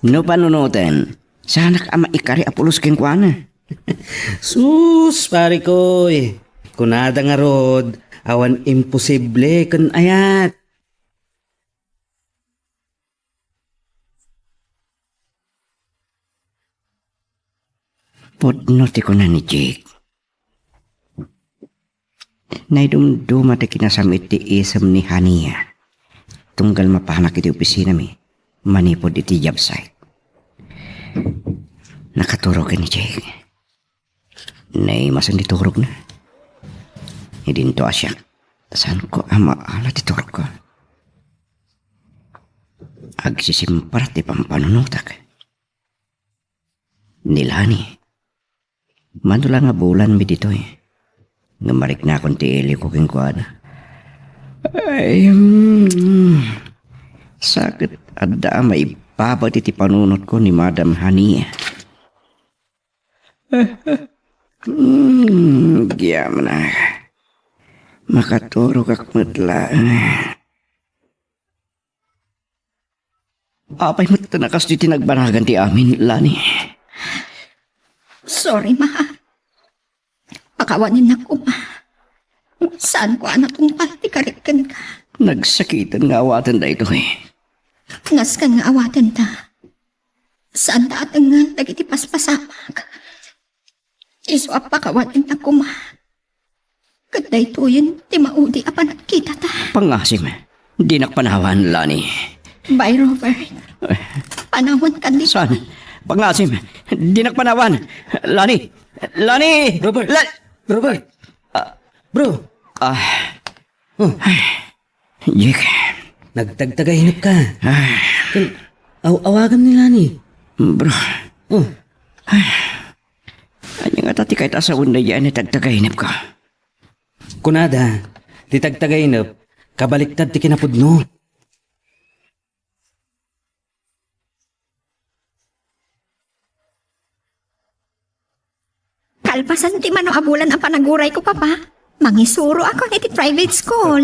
No panunoten, saanak a maikari a pulos kenkuana. Sus, pare koy. Kunada ngarud, awan imposible ken ayat. Pudno ti kuna ni Jake. Naidumduma ti kinasam-it ti isem ni Hania tunggal mapanak iti opisinami manipud iti job site. Nakaturog ni Jake. Naimasen ti turogna. Idinto a siak, saanko a maala ti turogko. Agsisimparat ti pampanunotak. Ni Lani, mano la nga bulanmi ditoy, ngem mariknakon ti iliko kenkuana. Ay, mm, saket adda a maibaba iti panunotko ni Madam Hania. Hmm, agyamanak. Makaturogak met laeng. Apay met ta nakastoy ti nagbanagan ti amin, Lani? Sorry, ma. Pakawanennak koma. Saanko a natungpal ti karit kenka. Nagsakiten nga awaten daytoy. Nasken nga awatenta. Saanta a tengngen dagiti paspasamak. Isu a pakawanennak koma. Ket daytoyen ti maudi a panagkitata. Pangasim. Dinak panawan, Lani. Bye, Robert. Eh. Panawan kadi. Saan? Pangasim. Dinak panawan. Lani. Lani! Robert! La- Robert! Ah. Bro! Ah. Oh. Jake. Nagtagtagainep ka. Ah. Ken, aw-, awagam ni Lani. Bro. Oh. Ania ngata ti kayat a sawen daydiay a nagtagtagainep ka? Kunada, ti tagtagainep, kabaliktad ti kinapudno. Kalpasan ti mano a bulan a panagurayko, Papa, mangisuro ako iti private school.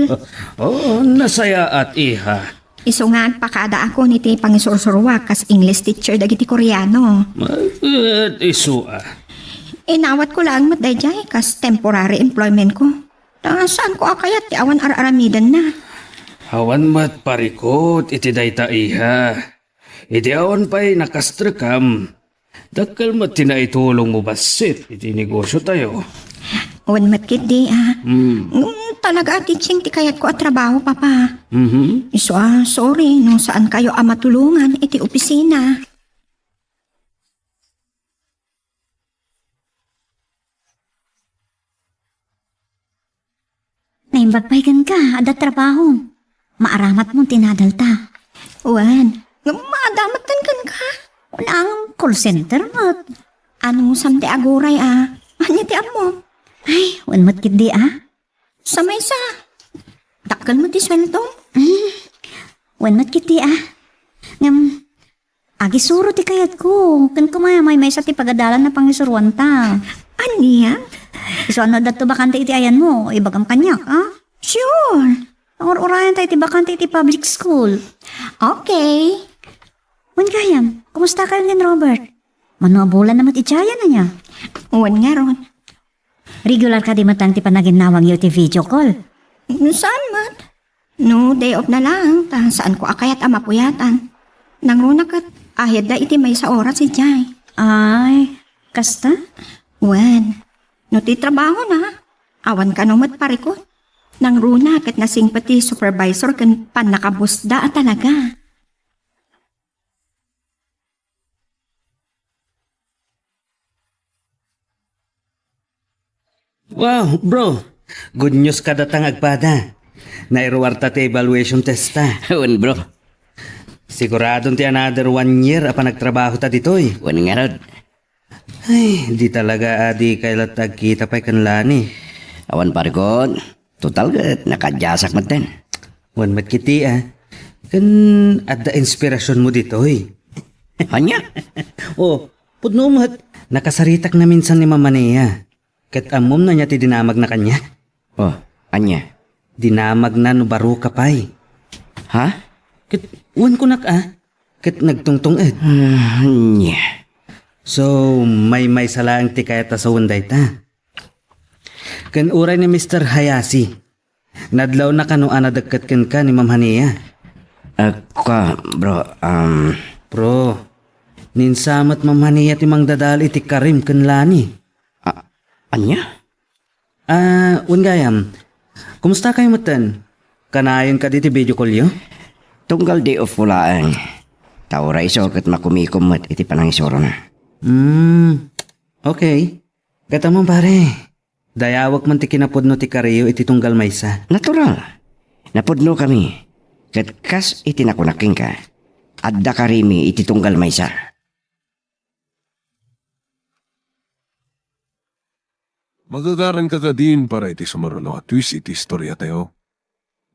Oh, nasayaat, iha. Isu nga agpakada ako iti pangisursuruak kas English teacher dagiti Koreano. Ket isu a. Inawatko laeng met daydiay kas temporary employmentko. Ta saanko a kayat ti awan ar-aramidenna. Awan met parikut iti dayta, iha. Idi awan pay nakastrekam, dakkel met ti naitulongmo bassit iti negosiotayo. Wen met ketdi, a. Hmm. Ngem talaga a teaching ti kayatko a trabaho, Papa. Mhm. Isu a, sorry no saankayo a matulongan iti opisina. Naimbag pay kenka, adda trabaho. Maaramatmo ti nadalta. Wen, ngem maadamattan kenka. Kunam, call center met. Anusam ti aguray a. Ania ti ammom? Ay, wen met ketdi a. Sa maysa, dakkel met ti sueldom. Hmm, wen met ketdi a. Ngem, agisuro ti kayatko. Ken kuma, maymaysa ti pagadalan a pangisuroanta. Ania? Isu a no adda bakante iti ayanmo, ibagam kaniak, a? Sure. Pangur-urayan tayo iti bakante iti public school. Okay. Wen gayam, kumusta kayo ni Robert? Mano a bulan na met idiay, ania? Wen ngarud. Regular kadi met laeng ti panaginnawangyo iti video call? Saan met. No day off na laeng, ta saanko a kayat a mapuyatan. Nangruna ket ahead da iti maysa oras idiay. Ay, kasta? Wen, no ti trabahona, awan kano met parikut. Nangruna ket nasingpet ti supervisor ken pannakabusda a talaga. Wow, bro! Good news kadata nga agpada. Nairuarta ti evaluation testa. Wen, bro. Siguradon ti another one year a panagtrabahota ditoy. Wen ngarud. Ay, di talaga a dikay latta agkita pay ken Lani. Awan parikut. Total ket nakaadyasak metten. Wen met ketdi a. Ken adda inspirasionmo ditoy. Ania? O, pudno met. Nakasaritak naminsan ni Mama Nia. Ket ammom ania ti dinamagna kaniak? O, ania? Dinamagna no baroka pay. Ha? Ket wen kunak a. Ket nagtungtung-ed. Ah, ania? So, maymaysa laeng ti kayat a sawen dayta. Ken uray ni Mister Hayashi, nadlawna kano a nadekket kenka ni Ma'am Hania? Ah, kua, bro, um, Bro, ninsa met Ma'am Hania ti mangdadael iti karim ken Lani. Ah, ania? Ah, wen gayam, kumusta kayo metten? Kanayon kadi ti video call yo? Tunggal day off ko laeng. Ta uray isu ket makumikom met iti panangisurona. Hmm, okay. Ket ammom, pare, dayawek man ti kinapudno ti kariyo iti tunggal maysa. Natural. Napudnokami. Ket kas iti nakunak kenka, adda karimi iti tunggal maysa. Magagaranka kadin para iti sumaruno a twist iti istoriatayo.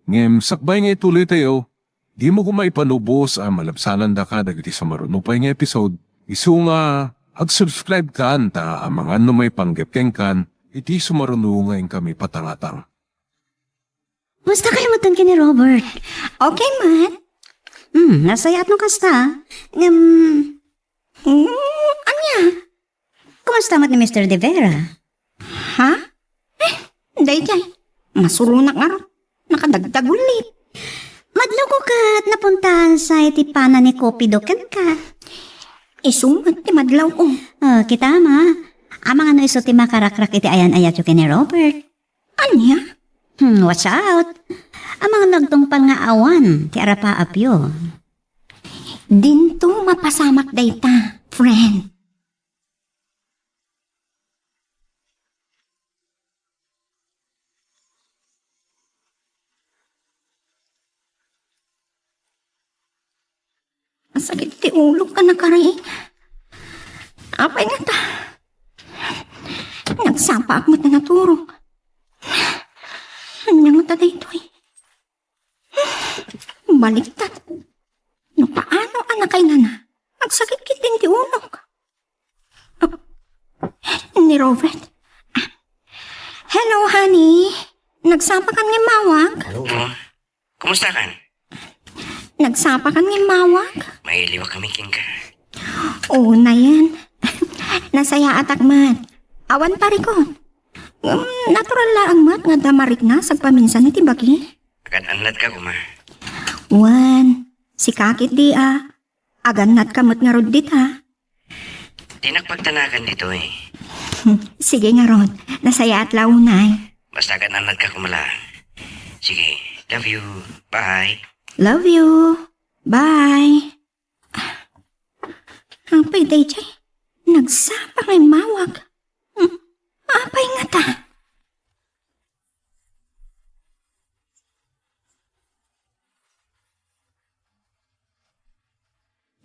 Ngem sakbay nga ituloytayo, dimo koma ipanubos a malabsanandaka dagiti sumaruno pay nga episode, isu nga ag-subscribe kan ta amangan no maipanggep kenkan iti sumaruno nga inkami patangatang. Kumusta kayo metten ken ni Robert? Okay met. Hmm, nasayaat no kasta. Ngem, hmm, ania? Kumusta met ni Mister De Vera? Ha? Eh, daydiay. Masuronak ngarud. Nakadagdagullit. Madlawko ket napuntahan sa iti pana ni Cupido kenka. Isu met ti madlawko. Ah, kita ma. Amangan no isu ti makarakrak iti ayan-ayatyo ken ni Robert. Ania? Hmm, watch out. Amangan no agtungpal nga awan ti arapaapyo. Dinto mapasamak dayta, friend. Masakit ti ulok a nakari. Apay ngata? Nagsapaak met a naturog. Ania ngata daytoy? Baliktad. No paano a nakailana? Agsakit ketdin ti ulok. Ni Robert. Ah. Hello, honey. Nagsapakan nga immawag? Hello. Kumusta kan? Nagsapakan nga immawag? Mailiwak kami kenka. Oo, nayen. Nasayaatak met. Awan parikut. Ngem natural laeng met nga adda marikna sagpaminsan iti bagi. Agan-annatka koma. Wen, sika ketdi a. Agannatka met ngarud dita. Dinak pagtanagan ditoy. Sige ngarud, nasayaat la unay. Basta agan-annatka koma laeng. Sige, love you. Bye. Love you. Bye. Apay daydiay? Nagsapa nga immawag. Hmm, apay ngata?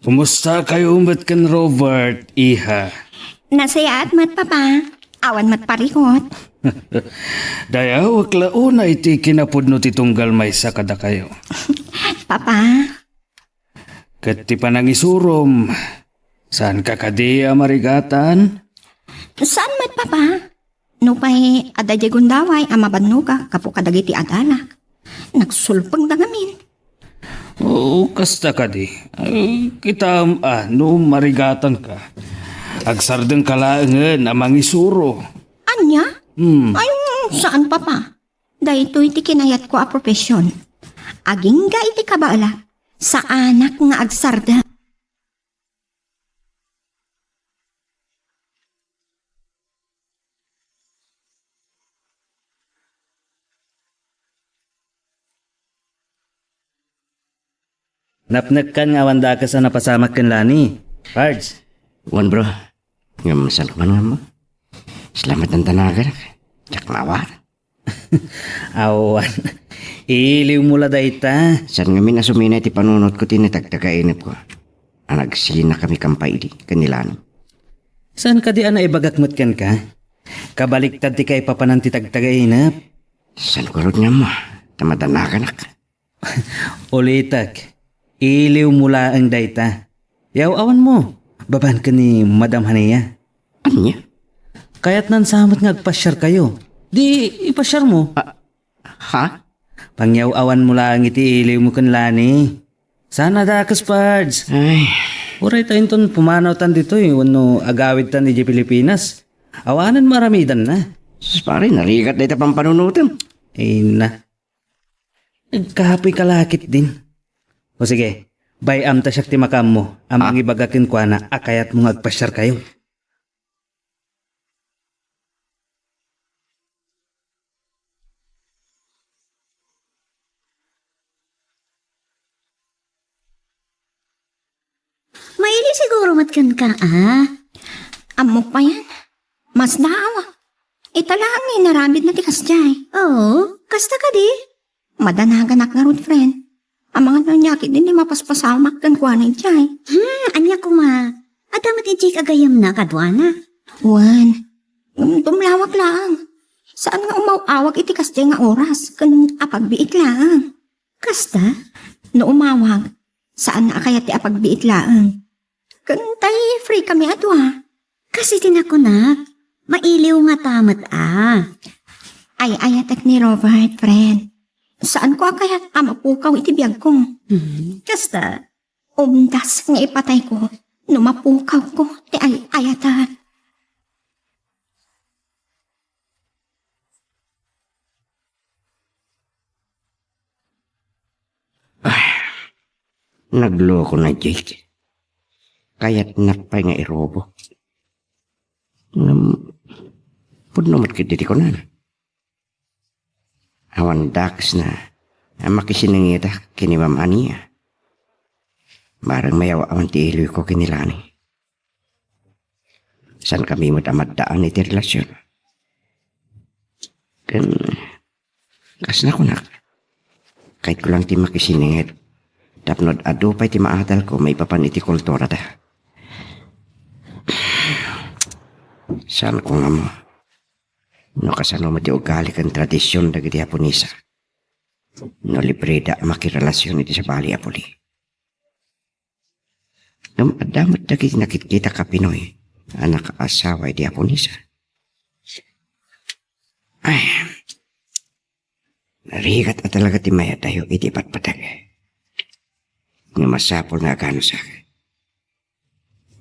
Kumusta kayo met ken Robert, iha? Nasayaat met, Papa. Awan met parikut. Dayawek la unay ti kinapudno ti tunggal maysa kadakayo. Papa. Ket ti panangisurom, saanka kadi a marigatan? Saan met, Papa? Nupay adda diay gundaway a mabannogak gapu kadagiti adalak, nagsulpengda ngamin. Oo, kasta kadi. Ay, kitaem a no marigatanka, agsardengka laengen a mangisuro. Ania? Hmm. Ay, saan, Papa. Daytoy ti kinayatko a profession. Agingga iti kabaelak, saanak nga agsardeng. Napnekkan nga awan dakes a napasamak ken Lani. Pards. Wen, bro. Ngem saan ko man nga ammo? Salamat, dandanaganak. Diak maawat. Awan. Iliwmo la dayta. Saan ngamin a sumina iti panunotko ti natagtagainepko a nagsinakami kampay idi ken ni Lani. Saan kadi a naibagak met kenka? Kabaliktad ti kaipapanan ti tagtagainep. Saan ko ngarud nga ammo? Ta madanaganak. Ulitek, iliwmo laeng dayta. Yaw-awanmo, babaen ken ni Madam Hania. Ania? Kayatnan sa met nga agpasiarkayo. Di ipasiarmo. Ah, ha? Pangyaw-awanmo laeng iti iliwmo ken Lani. Saan a dakes, Pards. Ay. Uray ta inton pumanawtan ditoy wenno agawidtan idiay Pilipinas, awanen maaramidanna. Sus, pare, narigat dayta pampanunotem. Ay na. Nagkapoyka la ketdin. O sige, bay-am ta siak ti makaammo a mangibaga kenkuana a kayatmo nga agpasiarkayo. Mailiw siguro met kenka, a? Ammok payen. Masdaaw. Ita laeng nga inaramidna ti kasdiay. Oo, kasta kadi. Madanaganak ngarud, friend. Amangan no ania ketdin ti mapaspasamak kenkuana idiay. Hmm, ania koma? Adda met idiay a gayyemna kaduana. Wen, ngem tumlawak laeng. Saan nga umaw-awag iti kasdiay nga oras ken apagbiit laeng. Kasta? No umawag, saan nga a kayat ti apagbiit laeng. Ken tay free kami a dua. Kas iti nakunak, mailiw ngata met a. Ay-ayatek ni Robert, friend. Saanko a kayat a mapukaw iti biagko. Hmm, kasta? Umdas nga ipatayko no mapukawko ti ay-ayatek. Ay, nagloko na, Jake. Kayatnak pay nga irobo. Ngem, pudno met ketdi ti kunana. Awan dakesna a makisinengetak ken ni Ma'am Ania. Bareng mayaw-awan ti iliwko ken ni Lani. Saankami met a maddaan iti relasion. Ken, kas nakunak, kayatko lang ti makisinenget tapno adu pay ti maadalko maipapan iti kulturada. Saanko nga ammo no kasano met ti ugali ken tradision dagiti Aponesa no libreda a makirelasion iti sabali a puli. Ngem adda met dagiti nakitkitak a Pinoy a nakaasawa iti Aponesa. Ay, narigat a talaga ti mayadayo iti patpateg. Nga masapul nga aganusak.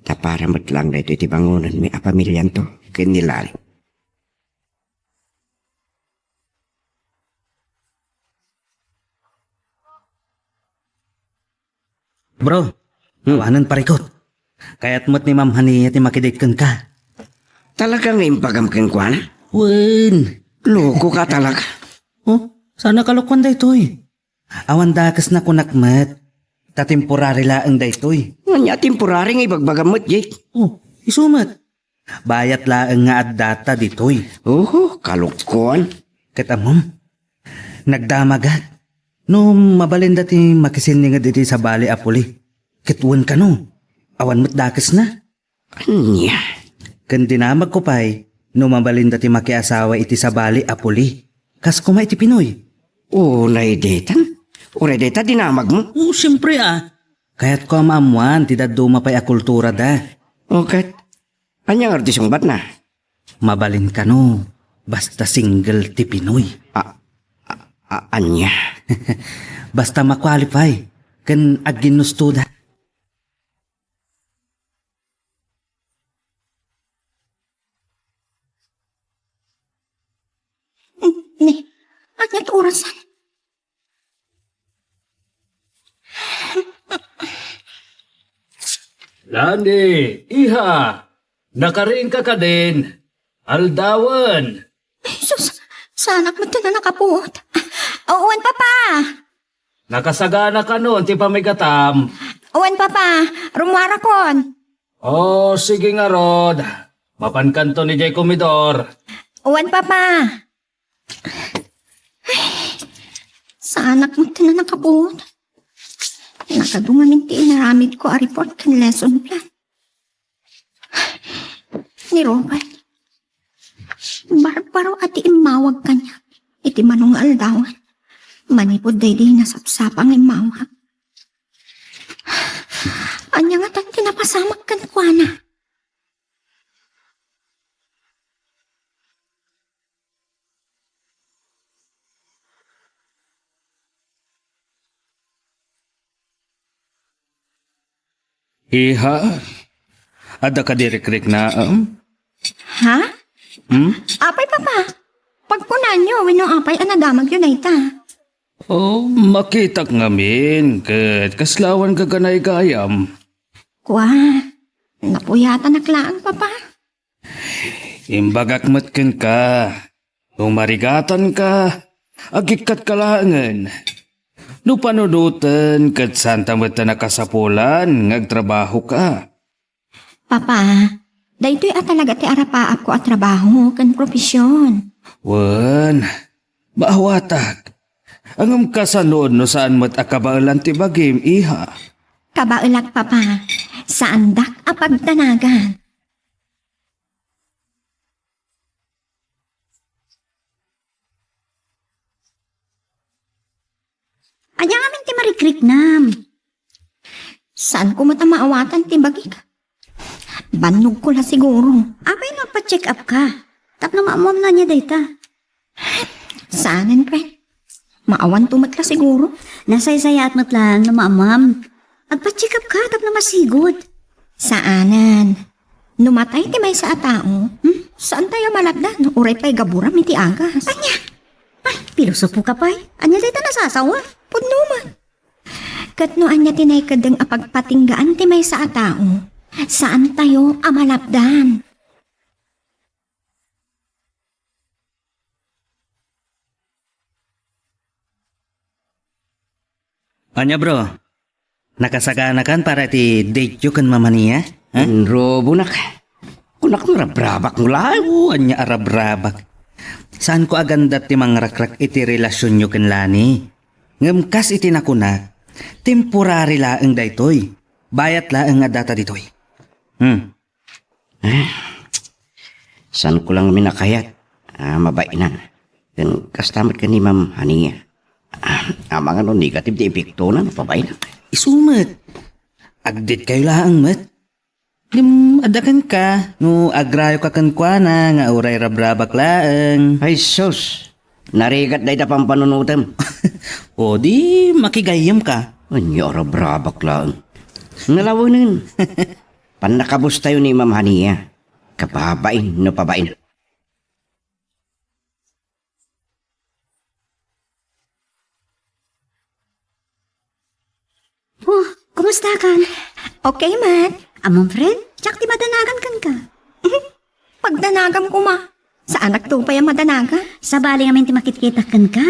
Ta para met lang daytoy ti bangonenmi a pamilianto ken ni Lani. Bro, hmm, awanen parikut. Kayat met ni Ma'am Hania ti makidate kenka. Talaga nga imbagam kenkuana? Wen. Lokoka talaga. Oh, saan a kalokoan daytoy? Awan dakes nakunak met. Ta temporary laeng daytoy. Ania temporary nga ibagbagam met, Jake? Oh, isu met. Bayat laeng nga addata ditoy. Oho, kalokoan. Ket ammom, nagdamagak no mabalinda ti makisinninged iti sabali a puli. Ket wen kano, awan met dakesna. Ania? Ken dinamagko pay no mabalinda ti makiasawa iti sabali a puli. Kas koma iti Pinoy. Unay ditan? Uray dita dinamagmo? Oo, siempre a. Kayatko a maammoan ti dadduma pay a kulturada. O ket, ania ngarud ti sungbatna? Mabalin kano, Basta single ti Pinoy. A-, a-, ania? Basta ma-qualify ken agginnustoda. Ni, ania ti orasan? Lani, iha, nakariingka kadin? Aldawen. Jesus, saanak met ti nakapuot. Wen, Papa. Nakasagana kanon ti pamigatam? Wen, Papa. Rummuarakon. O, sige ngarud. Mapankanton idiay komedor. Wen, Papa. Ay, saanak met ti nakapuot. Nakadu ngamin ti inaramidko a report ken lesson plan. Ni Robert, barbaro a ti immawag kaniak iti mano nga aldawen, manipud daydi nasapsapa nga immawag. Ania ngatan ti napasamak kenkuana? Iha, adda kadi rikriknaem? Ha? Hmm? Apay, Papa? Pagkunanyo, wenno apay a nadamagyo dayta? O, makitak ngamin, ket kasla awan gaganaygayam. Kua, napuyatanak laeng, Papa. Imbagak met kenka, no marigatanka, agikkatka laengen. No panunoten, ket saanta met a nakasapulan nga agtrabahoka. Papa, daytoy a talaga ti arapaapko a trabaho ken profesion. Wen, maawatak. Ngem kasano no saan met a kabaelan ti bagim, iha? Kabaelak, Papa. Saandak a pagdanagan. Ania ngamin ti marikriknam? Saanko met a maawatan ti bagik. Bannogko la siguro. Apay no agpa-check up ka? Tapno maammuam no ania dayta. Saanen, friend. Maawanto met la siguro. Nasaysayaat met laeng no maammuam. Agpa-check up ka tapno masigud. Saanen. No matay ti maysa a tao, hmm, saantayo a malapdan, uray pay gaburam iti agas. Ania? Ay, pilosopo ka pay. Ania dayta nasasawa? Pudno man. Ket no ania ti naikeddeng a pagpatinggaan ti maysa a tao, saantayo a malapdan. Ania, bro? Nakasaganakan para iti date-yo ken Ma'am Hania, ha? Inrubonak. Kunak no rabrabak mo laeng. Oo, ania a rabrabak? Saanko a gandat ti mangrakrak iti relasionyo ken Lani. Ngem kas iti nakunak, temporary laeng daytoy. Bayat laeng nga data ditoy. Hmm. Eh, saanko lang minakayat a mabainan. Ken kasta met ken ni Ma'am Hania. Ah, amangan no negative ti epektona no pabainak. Isu met. Agdetkayo laeng met. Ngem adda kenka, no agrayoka kenkuana nga uray rabrabak laeng. Ay sus, narigat dayta pampanunotem. O di, makigayyemka. Ania a rabrabak laeng. Nalawenen. Pannakabustayo ni Ma'am Hania. Kababain no pabain. Oh, kumusta kan? Okay met. Ammom, friend, diak ti madanagan kenka. Pagdanagam koma. Saanak to pay a madanagan. Sabali ngamin ti makitkitak kenka.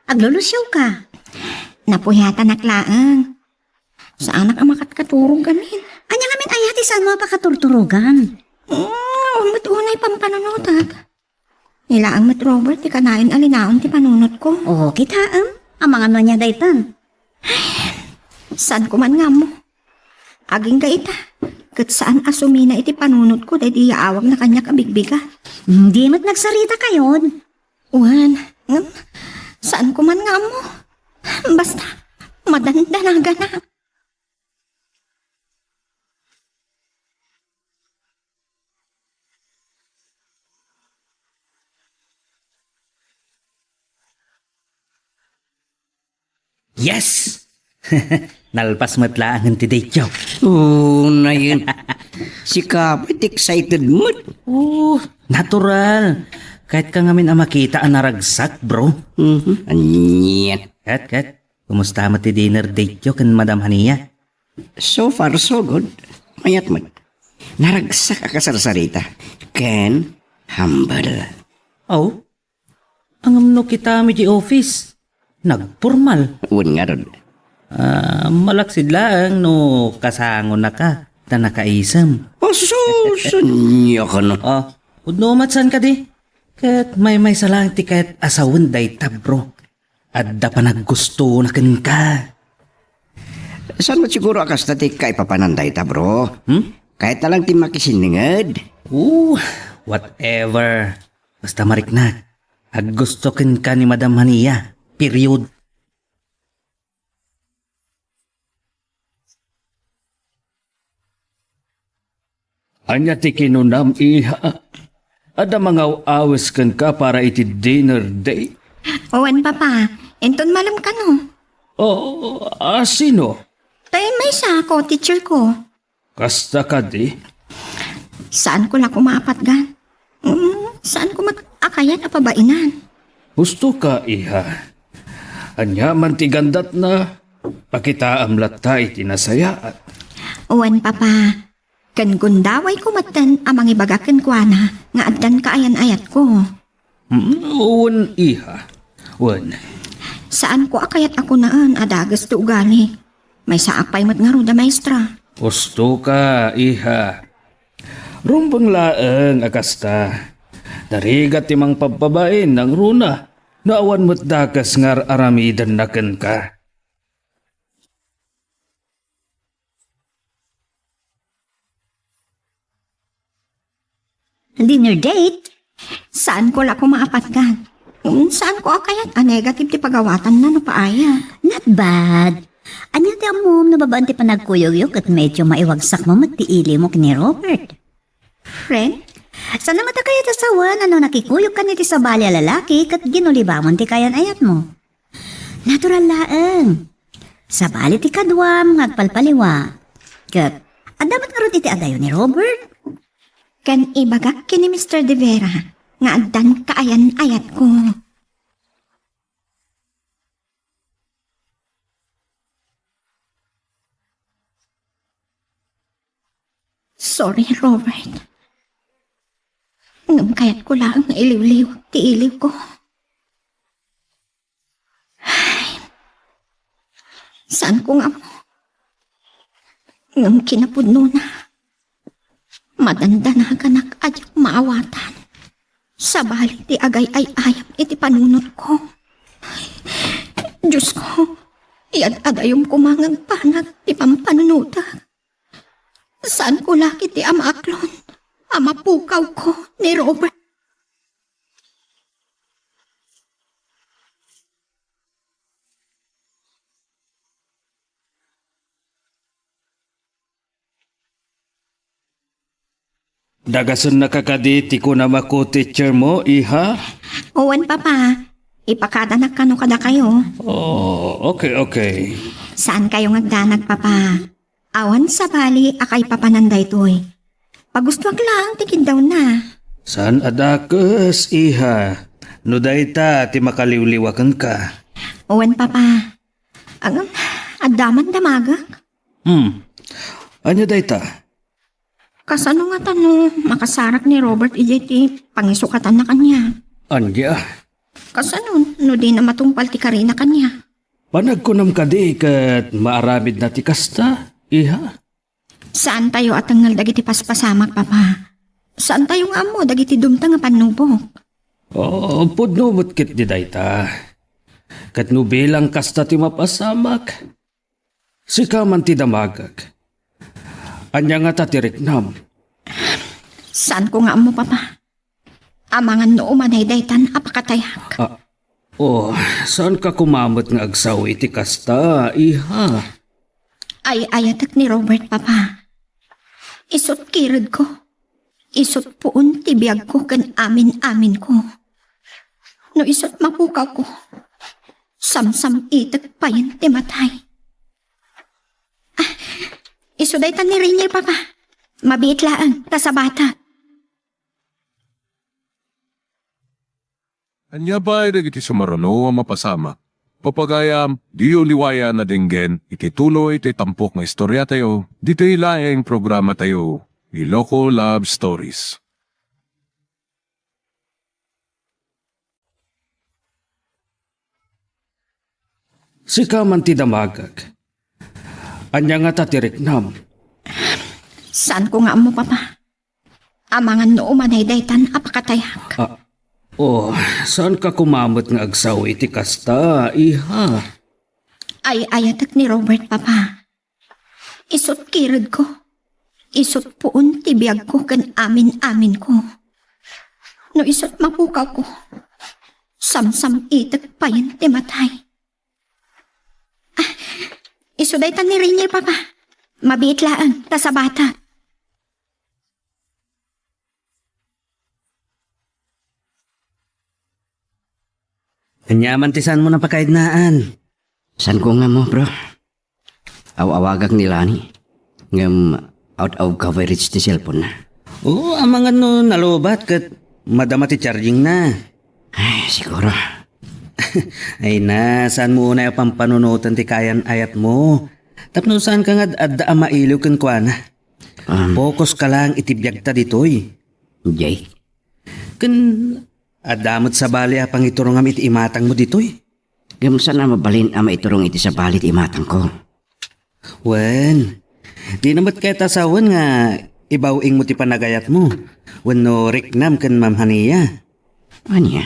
Aglulusiawka. Napuyatanak laeng. Saanak a makatkaturog amin. Ania ngamin aya ti saanmo a pakaturturogan? Mm, awan met unay pampanunotak. Ni laeng met, Robert, ti kanayon a linaon ti panunotko. Oo, kitaem. Amangan no ania daytan. Saanko man nga ammo. Agingga ita, ket saan a sumina iti panunotko daydi yaawagna kaniak a bigbigat. Di met nagsarita kayon. Wen, ngem, saanko man nga ammo. Basta, madandanaganak. Yes! Nalpas met laengen ti date-yo. Oh, nayen. Sika pay ti excited met. Oh, natural. Kayat ka ngamin a makita a naragsak, bro. Mhm. Anian. Ket, ket, kumusta met ti dinner date-yo ken Madam Hania? So far, so good. Mayat met. Naragsak a kasarsarita. Ken humble. Oh? Ngem no kitam iti office, nagpormal. Wen ngarud. Ah, malaksid laeng no kasangonaka ta nakaisem. Oh, sus, ania kano? Oh, pudno met saan kadi? Ket maymaysa laeng ti kayat a sawen dayta, bro. Adda panaggustona kenka. Saan met siguro a kasta ti kaipapanan dayta, bro? Hmm? Kayatna lang ti makisinninged. Oh, whatever. Basta mariknak, aggusto kenka ni Madam Hania. Period. Ania ti kinunam, iha? Adda mangaw-awes kenka para iti dinner date? Wen, Papa. Inton malem kano. Oh, a sino? Tay maysa a co-teacher ko. Kasta kadi? Saanko la koma a patgan. Mm, saanko met a kayat a pabainan. Husto ka, iha. Ania man ti gandatna, pakitaam latta iti nasayaat. Wen, Papa. Ken gundawayko metten a mangibaga kenkuana nga addan kaayan-ayatko. Mm, wen, iha. Wen. Saanko a kayat a kunaen a dages ti ugali. Maysaak pay met ngarud a maestra. Husto ka, iha. Rumbeng laeng a kasta. Narigat ti mangpabpabain nangruna no awan met dakes nga ar-aramidenna kenka. Dinner date? Saanko la koma a patgan. Mm, saanko a kayat a negative ti pagawatanna no paaya. Not bad. Ania ti ammom no babaen ti panagkuyogyo ket medyo maiwagsakmo met ti ilimo ken ni Robert? Friend? Saan met a kayat a sawen a no nakikuyogkan iti sabali a lalaki ket ginulibamon ti kaayan-ayatmo? Natural laeng. Sabali ti kaduam nga agpalpaliwa. Ket adda met ngarud iti adayo ni Robert. Ken ibagak ken ni Mister De Vera nga addan kaayan-ayatko. Sorry, Robert. Ngem kayatko laeng nga iliwliwak ti iliwko. Ay, saanko nga ammo. Ngem kinapudnona, madandanaganak a diak maawatan. Sabali ti agay-ay-ayam iti panunotko. Diosko, iyad-adayom koma nga agbanag ti pampanunotek. Saanko la ketdi a maaklon a mapukawko ni Robert. Dagasennaka kadi ti kunam a co-teacher mo, iha? Wen, Papa. Ipakadanak kano kadakayo. Oh, okay, okay. Saankayo nga agdanag, Papa. Awan sabali a kaipapanan daytoy. Pagustoak laeng ti kiddawna. Saan a dakes, iha, no dayta ti makaliwliwa kenka. Wen, Papa. Agam, adda man damagek. Hmm. Ania dayta? Kasano ngata no makasarak ni Robert idiay ti pangisukatanna kaniak? Ania? Kasano no dina matungpal ti karina kaniak? Panagkunam kadi ket maaramidna ti kasta, iha? Saantayo a tengngel dagiti paspasamak, Papa. Saantayo nga ammo dagiti dumteng a pannubok. Oh, pudno met ketdi dayta. Ket no bilang kasta ti mapasamak, sika man ti damagek. Ania ngata ti riknam? Saanko nga ammo, Papa. Amangan no umanay daytan a pakatayak. Ah, oh, saanka koma met nga agsao iti kasta, iha? Ay-ayatek ni Robert, Papa. Isut' kiredko. Isut' puon ti biagko ken amin-aminko. No isut' mapukawko, Samsam-itek payen ti matay. Ah, isu dayta ni Rainier, Papa. Mabiit laeng, ta sabatek. Ania pay dagiti sumaruno a mapasamak? Papagayam, diyo liwayan a denggen iti tuloy ti tampok nga istoriatayo, ditoy laeng programatayo, Iloko Love Stories. Sika man ti damagek. Ania ngata ti riknam? Saanko nga ammo, Papa. Amangan no umanay daytan a pakatayak. Ah, oh, saanka koma met nga agsao iti kasta, iha? Ay-ayatek ni Robert, Papa. Isut' kiredko. Isut' puon ti biagko ken amin-aminko. No isut' mapukawko, samsam-itek payen ti matay. Ah, isu dayta ni Rainier, Papa. Mabiit laeng, ta sabatek. Ania man ti saanmo napakaidnaan? Saanko nga ammo, bro. Aw-awagak ni Lani. Ngem out of coverage ti cellphone na. Oo, amangan no nalubat ket madama ti charging na. Ay, siguro. Ay na, saanmo unay a pampanunoten ti kayan-ayatmo? Tapno saanka nga ad-adda a mailiw kenkuana. Um, Focus ka lang iti biagta ditoy. Jay? Ken adda met sabali a pangiturongam iti imatangmo ditoy. Ngem saan a mabalin a maiturong iti sabali ti imatangko? Wen, dina met kayat a sawen nga ibaw-ingmo ti panagayatmo wenno riknam ken Ma'am Hania. Ania?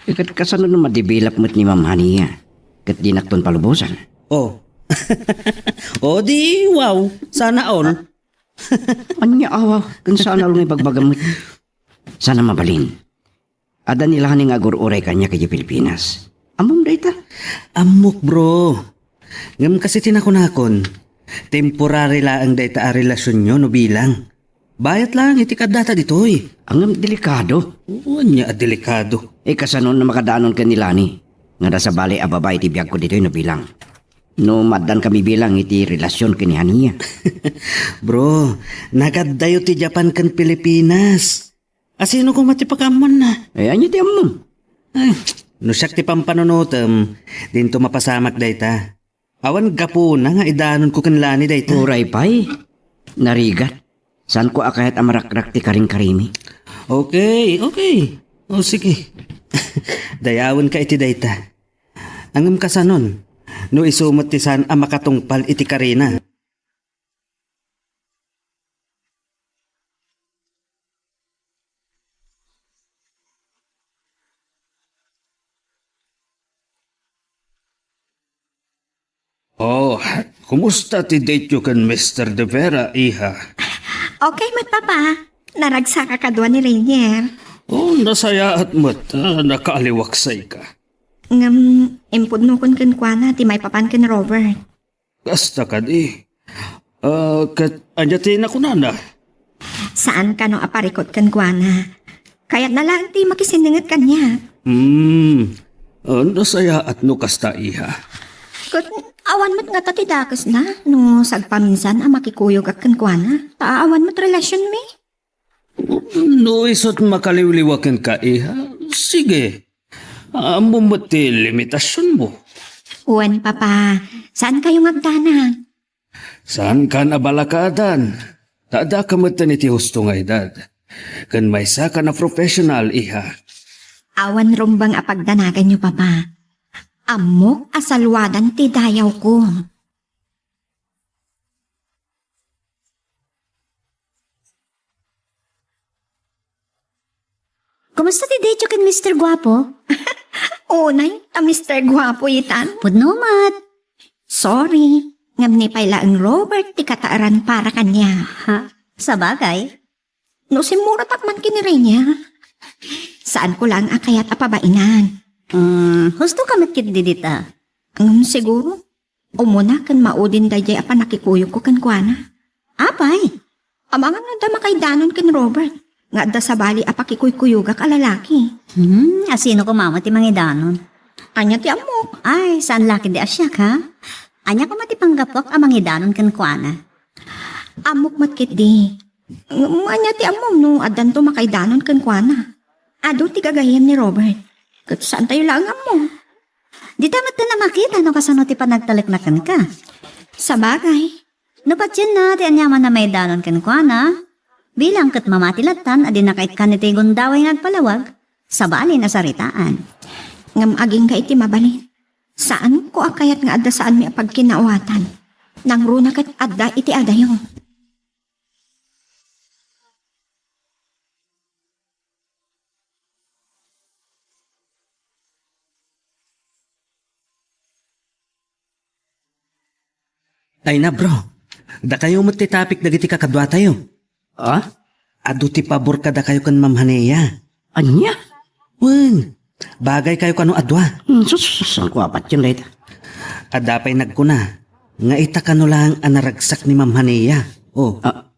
Ket kasano no madibilap met ni Ma'am Hania ket dinakton palubosan? Oh. Oh, di wow. Sana all. Ania awa, ken sana all nga ibagbagam met. Sana mabalin. Adda ni Lani nga agur-uray kaniak idiay Pilipinas. Ammom dayta? Ammok, bro. Ngem kas iti nakunakon, temporary laeng dayta a relasionyo no bilang. Bayat laeng iti kaddata ditoy. Ngem delikado. Oo, ania a delikado? Eh, kasano no makadanon ken ni Lani? Nga adda sabali a babai ti biagko ditoy no bilang. No maaddaan kami bilang iti relasion ken ni Hania. Bro, nagaddayo ti Japan ken Pilipinas. Asino koma ti pakaammoanna? Eh, ania ti ammom? Ay, no siak ti pampanunotem, dinto mapasamak dayta. Awan gapuna nga idanonko ken Lani dayta. Uray pay. Narigat. Saanko a kayat a marakrak ti karingkarimi. Okay, okay. O, sige. Dayawenka iti dayta. Ngem kasanon, no isu met ti saan a makatungpal iti karina? Oh, kumusta ti date-yo ken Mister De Vera, iha? Okay met, Papa. Naragsak a kadua ni Rainier. Oh, nasayaat met. Ah, nakaaliwaksay ka. Ngem, impudnokon kenkuana ti maipapan ken Robert. Kasta kadi. Ah, ket ania ti nakunana? Saan kano a parikut kenkuana. Kayatna laeng ti makisinnenget kaniak. Hmm. Ah, nasayaat no kasta, iha. Ket awan met ngata ti dakesna no sagpaminsan a makikuyogak kenkuana. Ta awan met relasionmi. No isut' makaliwliwa kenka, iha, sige. Ammom met ti limitasionmo. Wen, Papa, saankayo nga agdanag? Saankan a balakadan, ta addaka metten iti husto nga edad. Ken maysakan a professional, iha. Awan rumbeng a pagdanaganyo, Papa. Ammok a salwadan ti dayawko. Kumusta ti date-yo ken Mister Guapo? Unay, ta Mister Guapo itan. Pudno met. Sorry, ngem ni pay laeng Robert ti kataeran para kaniak. Ha? Sabagay. No simmuratak man ken ni Rainier, saanko laeng a kayat a pabainan. Hmm, husto ka met ketdi dita. Ngem siguro, umuna ken maudin daydiay a pannakikuyogko kenkuana. Apay, amangan nga adda makaidanon ken Robert, nga adda sabali a pakikuykuyogak a lalaki. Hmm, asino koma met ti mangidanon? Ania ti ammok? Ay, saan la ketdi a siak, ha? Ania koma ti panggapuak a mangidanon kenkuana? Ammok met ketdi. Ngem ania ti ammom no addanto makaidanon kenkuana? Adu ti gagayyem ni Robert. Ket saantayo laeng ammo. Dita met a makita no kasano ti panagtalekna kenka. Sabagay. No patienna ti aniaman a maidanon kenkuana, bilang ket mamati lattan a dinaka ikkan iti gundaway nga agpalawag, sabali a saritaan. Ngem agingga iti mabalin. Saanko a kayat nga adda saanmi a pagkinaawatan. Nangruna ket adda iti adayo. Ay na, bro. Dakayo met ti topic dagiti kakaduatayo. Ah? Adu ti pabor kadakayo ken Ma'am Hania. Ania? Wen, bagaykayo kano a dua. Hmm, sus, sus, saan ko apat yan, dayta? Adda pay nagkuna nga ita kano laeng a naragsak ni Ma'am Hania. Oh. Ah,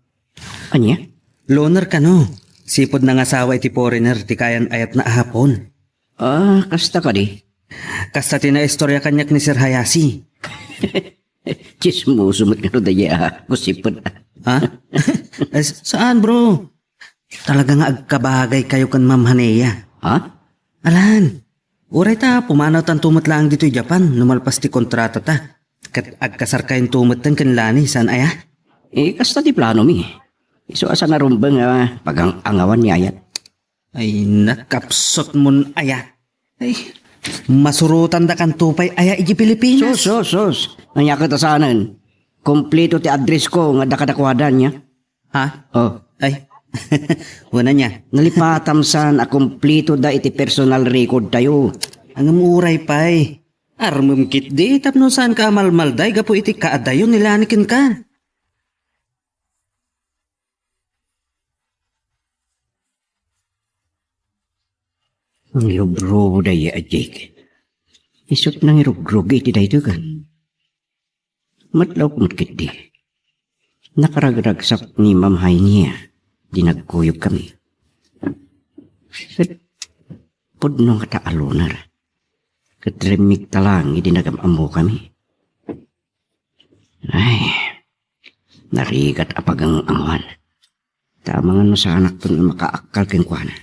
ania? Loner kano. Sipud nangasawa iti foreigner ti kayan-ayatna a Hapon. Ah, kasta kadi? Kasta ti naistorya kaniak ni Sir Hayashi. Tsismoso met kano dayta a gossiper. Ha? Eh, s-, saan, bro? Talaga nga agkabagaykayo ken Ma'am Hania. Ha? Alan, uray ta pumanawtanto met laeng ditoy Japan no malpas ti kontratata. Ket agkasarkayonto metten ken Lani, saan aya? Eh, kasta ti planomi. Isu a saan a rumbeng a pagang-angawan ni ayat. Ay, nakapsutmon aya. Ay, masurotandakanto pay aya idiay Pilipinas. Sus, sus, sus. Ania ket a saanen? Kompleto ti addressko nga adda kadakuada, ania? Ha? Oh. Ay. Wen ania? Nalipatam saan a kompleto da iti personal recordtayo. Ngem uray pay. Armem ketdi tapno saanka a malmalday gapu iti kaadayo ni Lani kenka. Nangirugrog dayta a Jake. Isut' nangirugrog iti daytoy kan. Matlaw met ketdi. Nakaragragsak ni Ma'am Hania ti nagkuyogkami. Ket pudno ngata a loner. Ket rimmigta laeng idi nagam-ammokami. Ay, narigat a pagang-angawan. Ta amangan no saanakton a makaakkal kenkuana.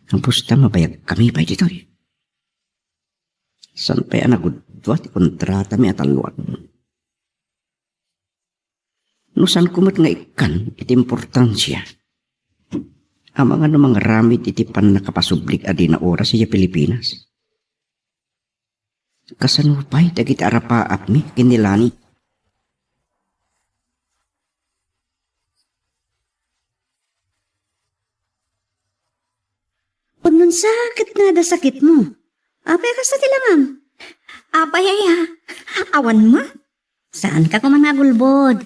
Gapu ta mabayagkami pay ditoy. Saan pay a nagudua ti kontratami a talloan? No saanko met nga ikkan iti importansia, amangan no mangaramid iti pannakapasublik a dina oras idiay Pilipinas. Kasano pay dagiti arapaapmi ken ni Lani? Pudno a sakit nga adda sakitmo. Apay a kasta ti langam? Apay aya? Awan met. Saanka koma nga agulbod?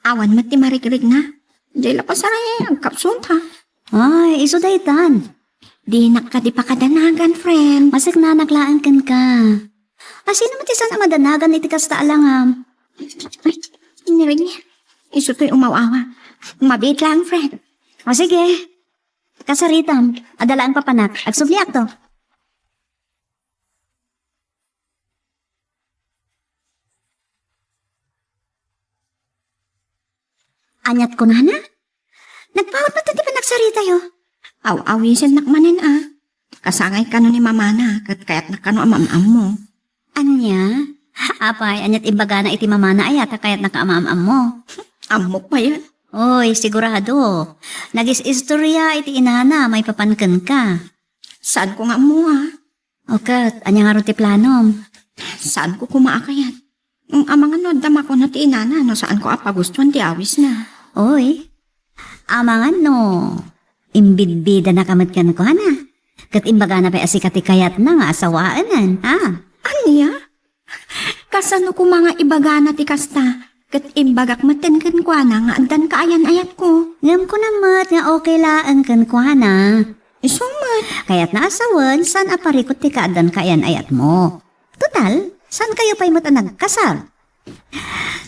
Awan met ti marigrigna. Diay lapas a agkapsut, ha? Ay, isu daytan. Dinak kadi pakadanagan, friend. Masiknanak laeng kenka. A, sino met ti saan a madanagan iti kasta a langam? Ay, nirigni. Isu toy umaw-awa. Mabiit laeng, friend. O sige. Kasaritam, adda laeng papanak. Agsubliakto. Ania't kunana? Nagpaut met ti panagsaritayo. Aw-awisennak manen a. Kasangay kano ni mamana, ket kayatnak kano a maam-ammo. Ania? Apay, ania't imbagana iti mamana aya ta kayatnaka a maam-ammo? Ammok pay. Oy, sigurado. Nagis-istorya iti inana maipapan kenka. Saanko nga ammo, a. O ket, ania ngarud ti planom? Saanko koma a kayat. Amangan no adda makuna ti inana no saanko a pagustuan ti awisna. Oy, amangan no imbidbidanaka met kenkuana. Ket imbagana pay a sika ti kayatna nga asawaenen, a? Ania? Kasano koma nga ibagana ti kasta? Ket imbagak metten kenkuana nga addan kaayan-ayatko. Ngem kuna met nga okay laeng kenkuana. Isu met. Kayatna a sawen, saan a parikut ti kaaddan kaayan-ayatmo. Total, saankayo pay met a nagkasar.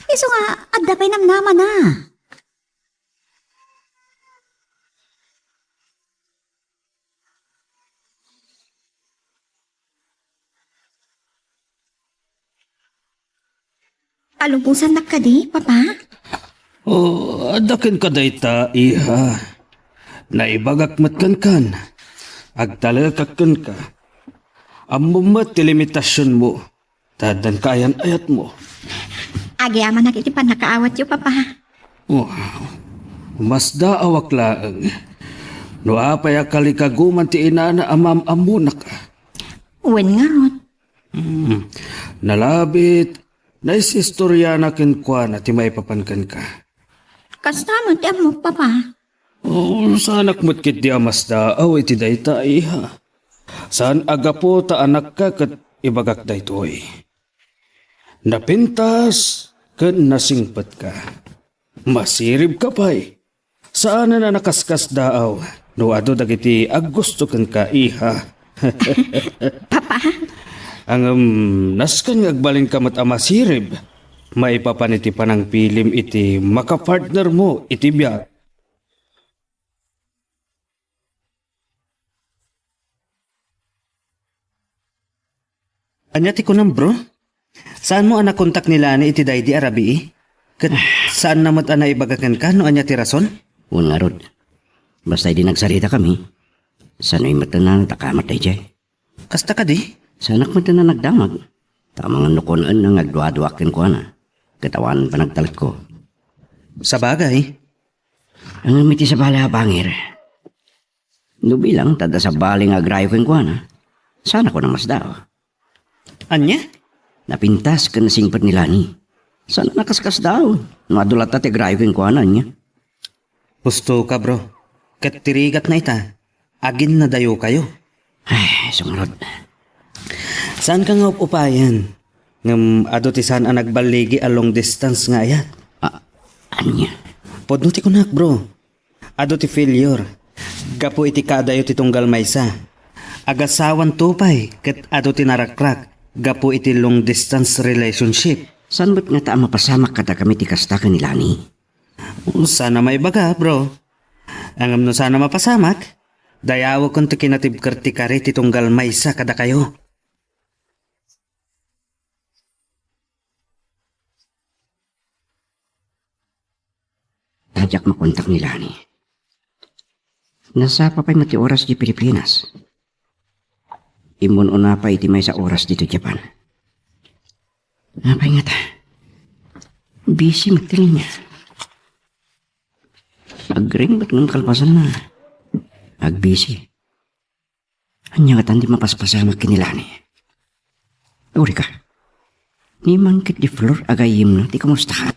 Isu nga, adda pay namnamana. Alubosannak kadi, Papa? Oh, adda kenka dayta, iha. Naibagak met kenkan. Agtalekak kenka. Ammom met ti limitasionmo. Ta addan kaayan-ayatmo. Agyamanak iti pannakaawatyo, Papa. Wow. Masdaawak laeng. No apay a kalikaguman ti inana a maam-ammonak. Wen ngarud. Hmm. Nalabit, naisistoriana kenkuana ti maipapan kenka. Kasta met ti ammok, Papa. Oh, saanak met ketdi a masdaaw iti dayta, iha. Saan a gapu ta anakka ket ibagak daytoy. Napintas ken nasingpetka. Masiribka pay. Saanen a nakaskasdaaw no adu dagiti aggusto kenka, iha. Papa? Ngem, nasken nga agbalinka met a masirib maipapan iti panangpilim iti makapartnermo iti biag. Ania ti kunam, bro? Saanmo a nakontak ni Lani iti daydi a rabii? Ket saanna met a naibaga kenka no ania ti rason? Wen ngarud. Basta idi nagsaritakami, sanoy met a nadakamat daydiay. Kasta kadi? Saanak met a nagdamag. Ta amangan no kunaenna nga agduaduaak kenkuana, ket awan panagtalekko. Sabagay. Ngem iti sabali a bangir, no bilang ta adda sabali nga agrayo kenkuana, saan a kunam masdaaw. Ania? Napintas ken nasingpet ni Lani. Saan a nakaskasdaaw no adu latta ti agrayo kenkuana, ania? Husto ka, bro. Ket ti rigatna ita, aginnadayokayo. Ay, sungrod. Saanka nga up-upayan. Ngem adu ti saan a nagballigi a long distance nga ayat. Ah, ania? Pudno ti kunak, bro. Adu ti failure gapu iti kaadayo ti tunggal maysa. Agasawanto pay ket adu ti narakrak gapu iti long distance relationship. Saan met ngata a mapasamak kadakami ti kasta ken ni Lani? Saan a maibaga, bro. Ngem no saan a mapasamak, dayawekon ti kinatibker ti kari ti tunggal maysa kadakayo. Ta diak makontak ni Lani. Nasapa pay met ti oras di Pilipinas. Immun-una pay iti maysa oras ditoy Japan. Apay ngata? Busy met ti linya. Agring met ngem kalpasanna, agbisi. Ania ngatan ti mapaspasamak ken ni Lani? Agurika. Ni mangkit di Flor a gayyemna ti kumustahan.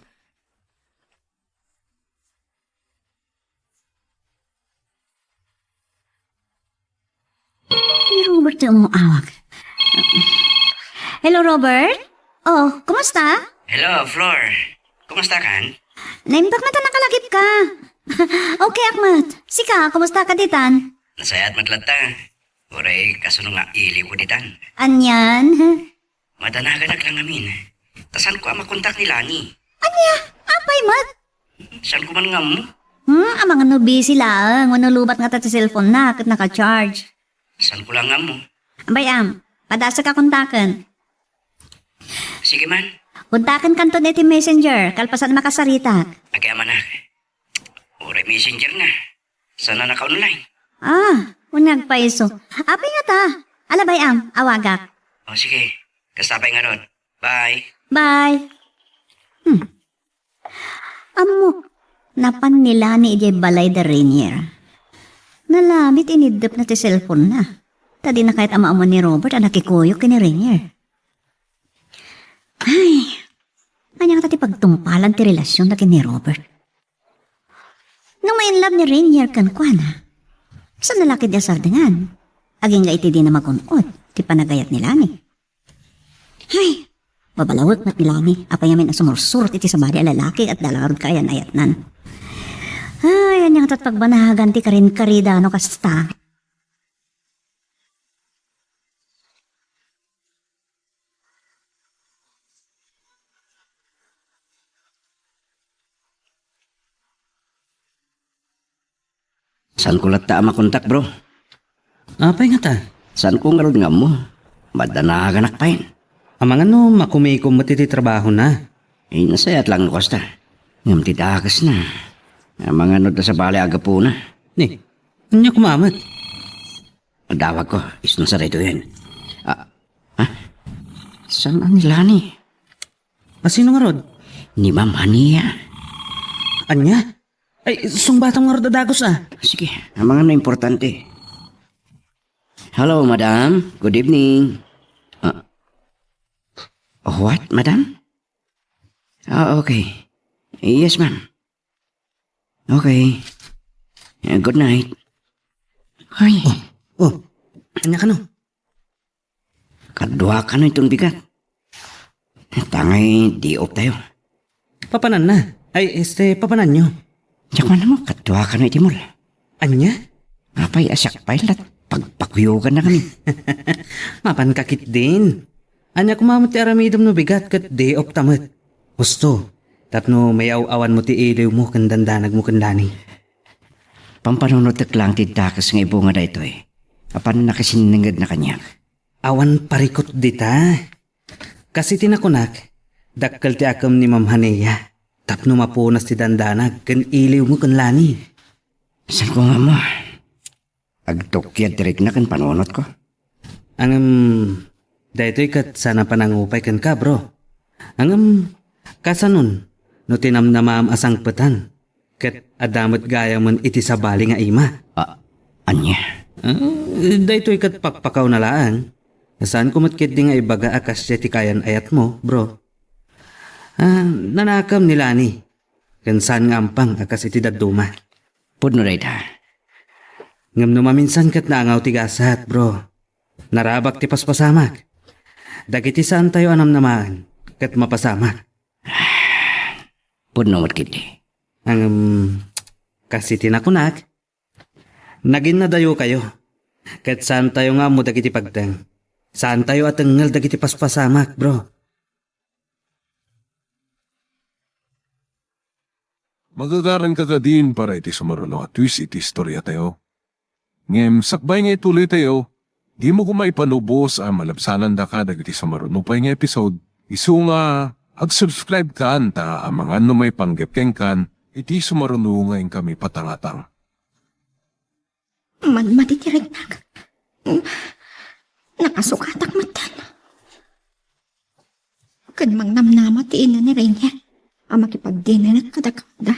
Ni Robert ti umaawag. Hello, Robert? Oh, kumusta? Hello, Flor. Kumusta kan? Naimbag met a nakalagipka. Okay ak met. Sika, kumusta ka ditan? Nasayaat met latta. Uray kasano nga iliwko ditan. Anian? Madanaganak la ngamin. Ta saanko a makontak ni Lani. Ania? Apay met? Saanko man nga ammo. Hmm, amangan no busy laeng, wenno lowbat ngata ti cellphone-na ket naka-charge. Saanko la nga ammo. Bay-am, padasek a kontaken. Sige man. Kontakenkanton iti messenger, kalpasan makasaritak. Agyamanak. Uray messenger na. Saan a naka-online? Ah, uneg pay isu. Apay ngata? Ala bay-am, awagak. O, sige. Kasta pay ngarud. Bye. Bye. Hmm. Ammok, napan ni Lani idiay balay da Rainier. Nalabit iniddepna ti cellphone-na. Ta dina kayat a maammo ni Robert a nakikuyog ken ni Rainier. Ay, ania ngata ti pagtungpalan ti relasionda ken ni Robert? No ma-in love ni Rainier kenkuana, saan la ketdi a sardengan? Agingga iti dina magun-od ti panagayat ni Lani. Ay, babalawek met ni Lani, apay ngamin a sumursurot iti sabali a lalaki ket adda la ngarud kaayan-ayatnan. Ay, ania ngata ti pagbanagan ti karinkarida no kasta? Saanko latta a makontak, bro. Apay ngata? Saanko ngarud nga ammo. Madanaganak pay. Amangan no makumikom met iti trabahona. Ay, nasayaat lang no kasta. Ngem ti dakesna, amangan no adda sabali a gapuna. Ni, ania koma met? Adawagko, isuna sa daytoyen. Ah, ha? Saan ni Lani? A, sino ngarud? Ni Ma'am Hania. Ania? Ay, sungbatam ngarud a dagus, a. Sige, amangan no importante. Hello, madam. Good evening. Ah, what, madam? Ah, okay. Yes, ma'am. Okay. Eh, good night. Ay. Oh, oh. Ania kano? Kadua kano iton bigat. Tangay di op tayo. Papananna. Ay, este, papananyo. Diak man mo, kadua kano iti mall. Ania? Apay, a siak pay lat, pagpakuyogan na kami. Mapan ka ketdin. Ania koma met ti aramidem no bigat ket day off ta met? Husto, tapno mayaw-awan mo ti iliw mo ken dandanag mo ken Lani. Pampanunotek lang ti dakes nga ibunga daytoy. Apan nakisinninged na kaniak. Awan parikut dita. Kas iti nakunak, dakkel ti akem ni Ma'am Hania, tapno mapunas ti dandanag ken iliw mo ken Lani. Saan ko nga mo? Agtukyad ti rikna ken panunotko. Ngem, daytoy ket saan a panangupay kenka, bro. Ngem, kasanon, no tinamnamaam a sangpetan, ket adda met gayamen iti sabali nga ima? Ah, ania? Ah, daytoy ket pakpakawna laeng. Saanko met ketdi nga ibaga a kasdiay ti kayan-ayatmo, bro. Ah, nanakem ni Lani, ken saan nga ampang a kas iti dadduma. Pudno dayta. Ngem no maminsan ket naangaw ti gasat, bro. Narabak ti paspasamak. Dagiti saantayo a namnamaen ket mapasamak. Pudno met ketdi. Ngem, kas iti nakunak, naginnadayokayo. Ket saantayo nga ammo dagiti pagteng. Saantayo a tengngel dagiti paspasamak, bro. Magagaranka kadin para iti sumaruno a twist iti istoriatayo. Ngem sakbay nga ituloytayo, dimo koma ipanubos a malabsanandaka dagiti sumaruno pay nga episode, isu nga ag-subscribe kan ta amangan no maipanggep kenkan iti sumaruno nga inkami patangatang. Madmadi ti riknak. Nakasukatak metten. Ken mangnamnama ti ina ni Rainier a makipagdinerek kadakuada.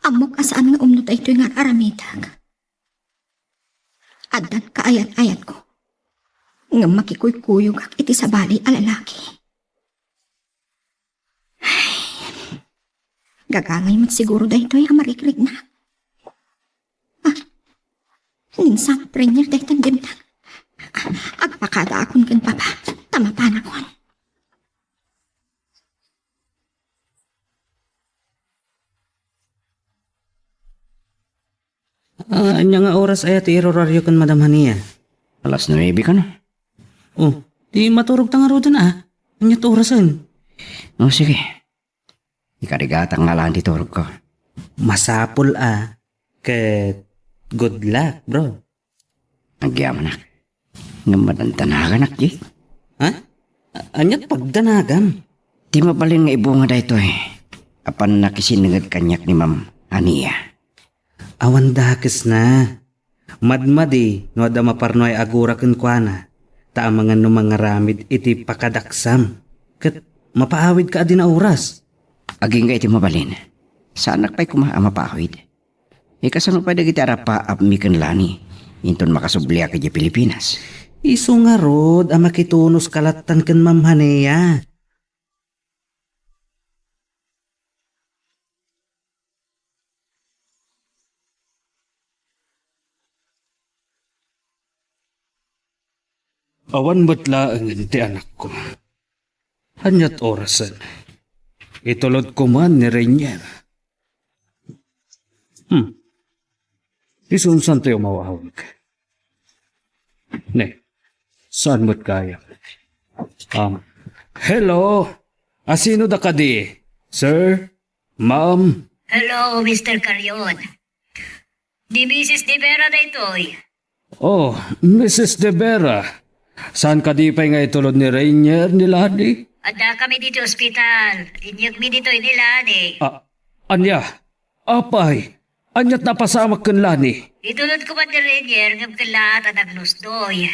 Ammok a saan nga umno daytoy nga ar-aramidek. Addan kaayan-ayanko. Ngem makikuykuyogak iti sabali a lalaki. Gagangay met siguro daytoy a marikrikna. Ah, ninsan, Rainier, daytan dimtang. Ah, agpakadaakon ken Papa, ta mapanakon. Ah, ania nga oras aya ti iruaryo ken Madam Hania? Alas nuebe kano. Oh, di maturog ta ngaruden a. Ania ti orasen? Oh, sige. Ikarigatak nga alan ti turogko. Masapul a. Ket good luck, bro. Agyamanak. Ngem madandanaganak, Jake. Ha? A-, aniat pagdanagam? Ti mabalin nga ibunga daytoy, apan nakisinninged kaniak ni Ma'am Ania. Awan dakesna. Madmadi no adda maparnuay a gura kenkuana, ta amangan no mangaramid iti pakadaksam, ket mapaawidka a di naoras. Agingga iti mabalin. Saanak pay koma a mapaawid. Ikasano pay dagiti arapaapmi ken Lani inton makasubliak idiay Pilipinas? Isu ngarud a makitunoska lattan ken Ma'am Hania. Awan met laengen ti anakko. Aniat orasen? Itulodko man ni Rainier. Hmm. Isunsantayo mawawag. Ne, saan met gayam? Um, hello? Asino da kadi? Sir? Ma'am? Hello, Mister Carion. Di Missus De Vera daytoy. Oh, Missus De Vera. Saan kadi pay nga itulod ni Rainier ni Lani? Adda kami ditoy ospital. Inyegmi ditoy ni Lani. Ah, ania? Apay, ania't napasamak ken Lani? Itulod koma ni Rainier ngem ken laat a nagnusdoy.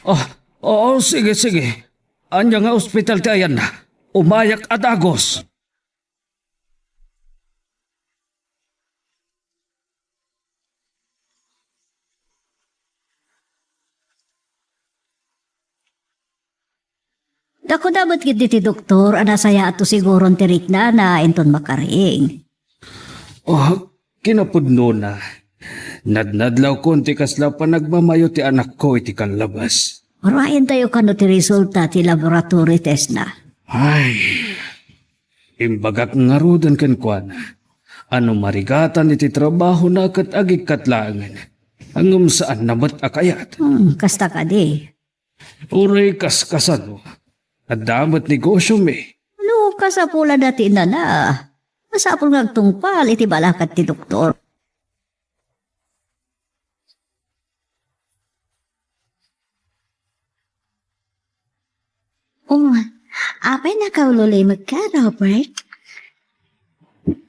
Ah, oo, sige, sige. Ania nga ospital ti ayanna? Umayak a dagus. Dakuna met ketdi ti doktor a nasayaatto siguron ti riknana inton makaring. Oh, kinapudnona. Nadnadlawkon ti kasla panagmamayo ti anakko iti kallabas. Uraentayo kano ti resulta ti laboratory testna. Ay, imbagak ngaruden kenkuana a no marigatan iti trabahona ket agikkat laengen. Ngem saanna met a kayat. Hmm, kasta kadi. Uray kaskasano, adda met negosyomi. No kasapulan a ti inana, masapul nga agtungpal iti balakad ti doktor. Oh, apay nakaululimekka, Robert?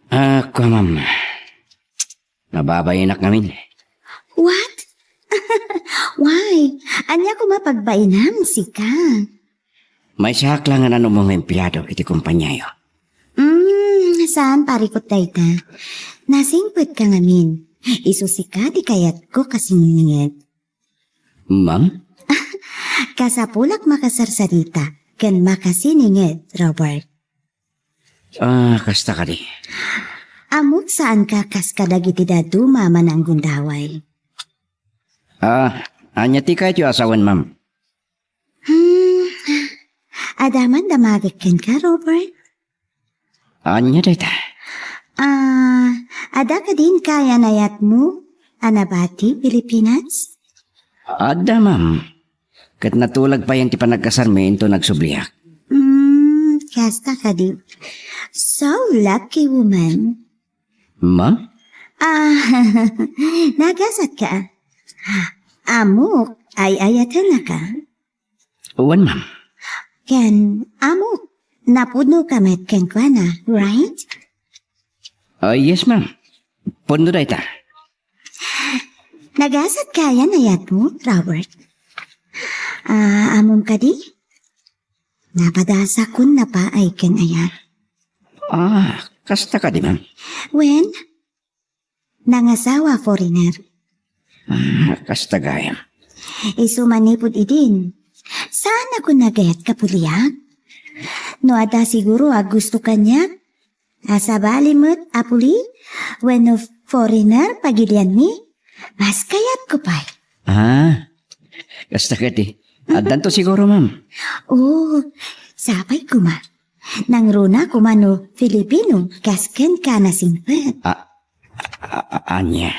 Ah, kua, ma'am. Nababainak ngamin. What? Why? Ania koma pagbainam, sika? Maysaak laengen a umong empleyado iti kompaniayo. Mm, saan parikut dayta. Nasingpetka ngamin. Isu sika ti kayatko kasininged. Ma'am? Kasapulak makasarsarita ken makasininged, Robert. Ah, kasta kadi. Ammok saanka kas kadagiti dadduma a mananggundaway. Ah, ania ti kayatyo a sawen, ma'am? Hmm, adda man damagek kenka, Robert? Ania dayta? Ah, adda kadin kayan-ayatmo a nabati, Pilipinas? Adda, ma'am. Ket natulag payen ti panagkasarmi inton agsubliak. Hmm, kasta kadi. So lucky, woman. Ma'am? Ah, nagasatka. Ammok, ay-ayatennaka. Wen, ma'am. Ken ammok, napudnoka met kenkuana, right? Ah, yes, ma'am. Pudno dayta. Nagasat kayan ayatmo, Robert? Ah, ammom kadi? Napadasakon napaay ken ayat. Ah, kasta kadi, ma'am? Wen, nangasawa foreigner. Ah, kasta gayam. Isu manipud idin, saanakon a gayat kapuliak? No adda siguro a gusto kaniak, a sabali met a puli wenno foreigner pagilianmi, mas kayatko pay. Ah, kasta kadi. Addanto siguro, ma'am. Oh, sapay koma. Nangruna koma no Filipino kas kenka nasingpet. Ah, a-, a-, ania?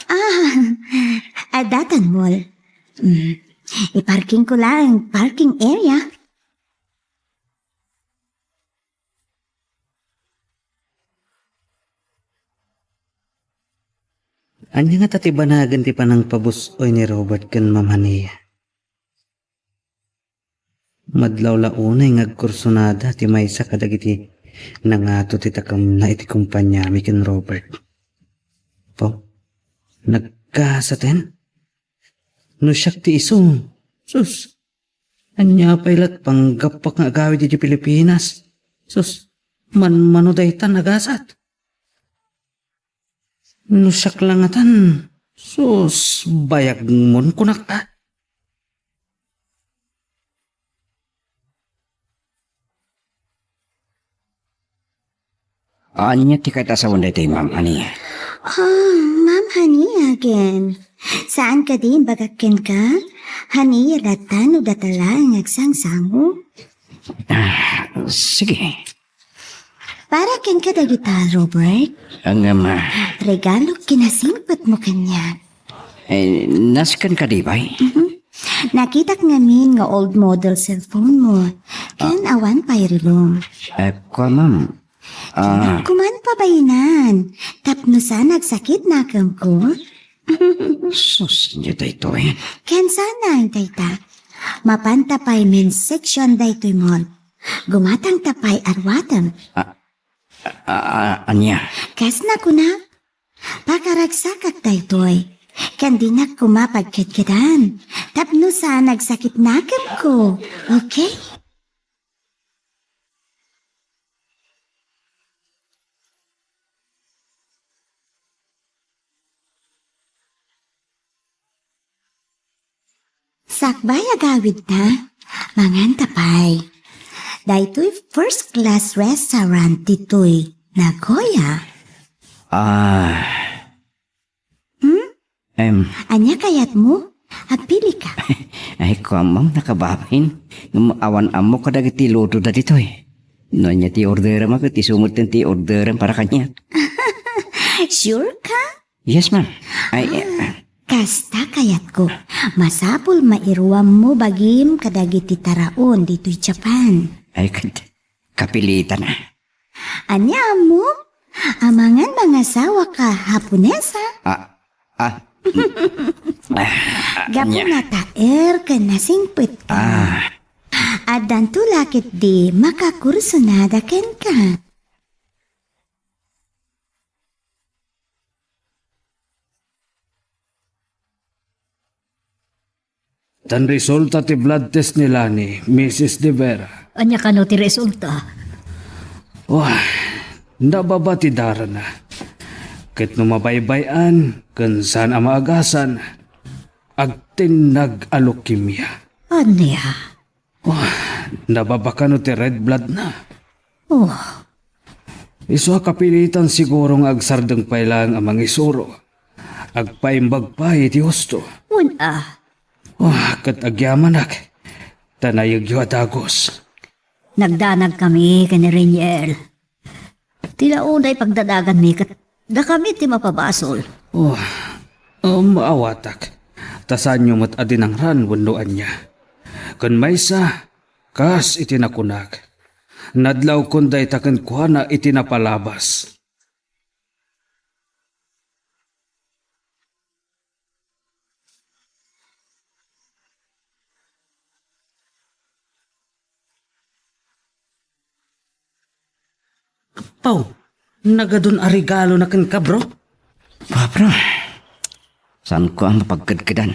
Ah, adda tan mall. Mm, iparkingko laeng parking area. Ania ngata ti banagen ti panangpabus-oy ni Robert ken Ma'am Hania? Madlaw la unay nga agkursunada ti maysa kadagiti nangato ti takemna iti kompaniami ken Robert. Po, nagkasaten? No siak ti isu, sus, ania pay la't panggappuak nga agawid idiay Pilipinas? Sus, manmano dayta nagasat? No siak la ngatan, sus, bayagmon kunak a. Ania ti kayat a sawen daytoy, Ma'am Hania? Oh, Ma'am Hania again. Saan kadi imbagak kenka? Hania latta no data laeng agsangsango? Ah, sige. Para kenka dagita, Robert. Ang ama. Regalo kinasingpetmo kaniak. Eh, nasken kadi, bay? Mhm. Nakitak ngamin nga old model cellphone mo. Ken awan pay rilum. Eh, kua, ma'am. Ah. Kuman pabainan. Tapno saan agsakit nakemko. Sus, ania daytoy? Ken saan naeng dayta? Mapanta pay men's section daytoy mall. Gumatangta pay a ruatem. A, a, a, ania? Kas nakuna, pakaragsakak daytoy. Ken dinak koma pagkedkedan. Tapno saan agsakit nakemko. Okay? Sakbay agawidta, manganta pay. Daytoy first class restaurant ditoy Nagoya. Ah. Hmm? Em. Ania kayatmo? Agpilika. Ay, kuamam, nakababain. Ngem awan ammok kadagiti lutoda ditoy. No ania ti orderem, ket isu metten ti orderem para kaniak. Sure ka? Yes, ma'am. Ay, eh, ah, kasta kayatko. Masapul mairuammo bagim kadagiti taraon ditoy Japan. Ay, ket kapilitan, ah. Ania ammo? Amangan mangasawaka Haponesa? Ah, ah, mm. Ah, gapu ania? Nataer ken nasingpet ka. Ah. Addanto la ketdi makakursunada kenka. Tan resulta ti blood test ni Lani, Missus De Vera. Ania kano ti resulta? Wah, nababa ti darana. Ket no mabaybay-an ken saan a maagasan, agtinnag a leukemia. Ania? Oh, nababa kano ti red blood na. Oh. Isu a kapilitan siguro nga agsardeng pay laeng a mangisuro. Agpaimbag pay iti husto. Wen a. Oh, ket agyamanak. Ta nayegyo a dagus. Nagdanag kami ken ni Reniel. Ti la unay pagdadaganmi ket dakami ti mapabasol. Oh, um, maawatak. Ta saanyo met a dinangran wenno ania. Ken maysa, kas iti nakunak, nadlawkon dayta kenkuana iti napalabas. Pau, nagadun a regalo na kenka, bro? Pabro, saanko a mapagkedkedan.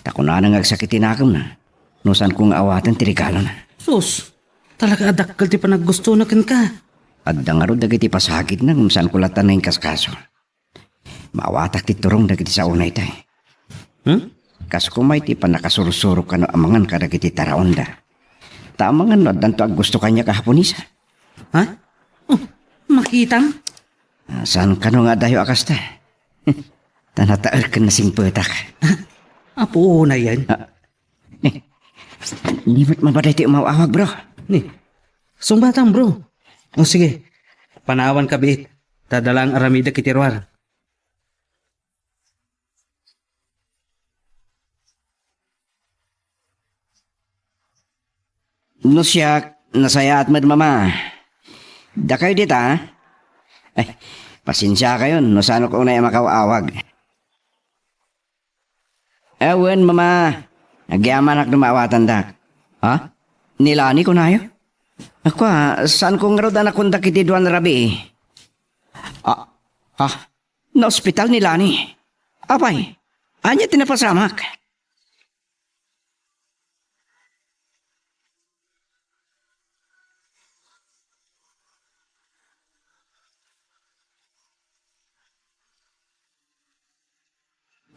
Ta kunana nga agsakit ti nakemna, no saanko nga awaten ti regalona. Sus, talaga a dakkel ti panaggustona kenka. Adda ngarud dagiti pasagidna ngem saanko latta nga inkaskaso. Maawatak ti turong dagiti saona itay. Hmm? Kas kumay ti pannakasursuro kano amangan kadagiti taraonda. Ta amangan no addanto aggusto kaniak a Haponesa. Ha? Oh, makitam? Ah, saan kano nga adayo a kasta? Ta nataer ken nasingpetak. Ha? Apo na yan. Ah, eh, ni met mabada iti umaw-awag, bro. Ni, sungbatam, bro. O sige, panawan ka biit. Ta adda lang aramidek iti ruar. No siak, nasayaat met, Mama. Dakayo dita, a? Ay, pasensiakayon no saanko unay a makaw-awag. Awan, Mama. Agyamanak no maawatandak. Ha? Ni Lani, kunayo? Kua, saanko ngarud a nakundak iti dua nga rabii? Ah, ah, naospital ni Lani. Apay, ania ti napasamak?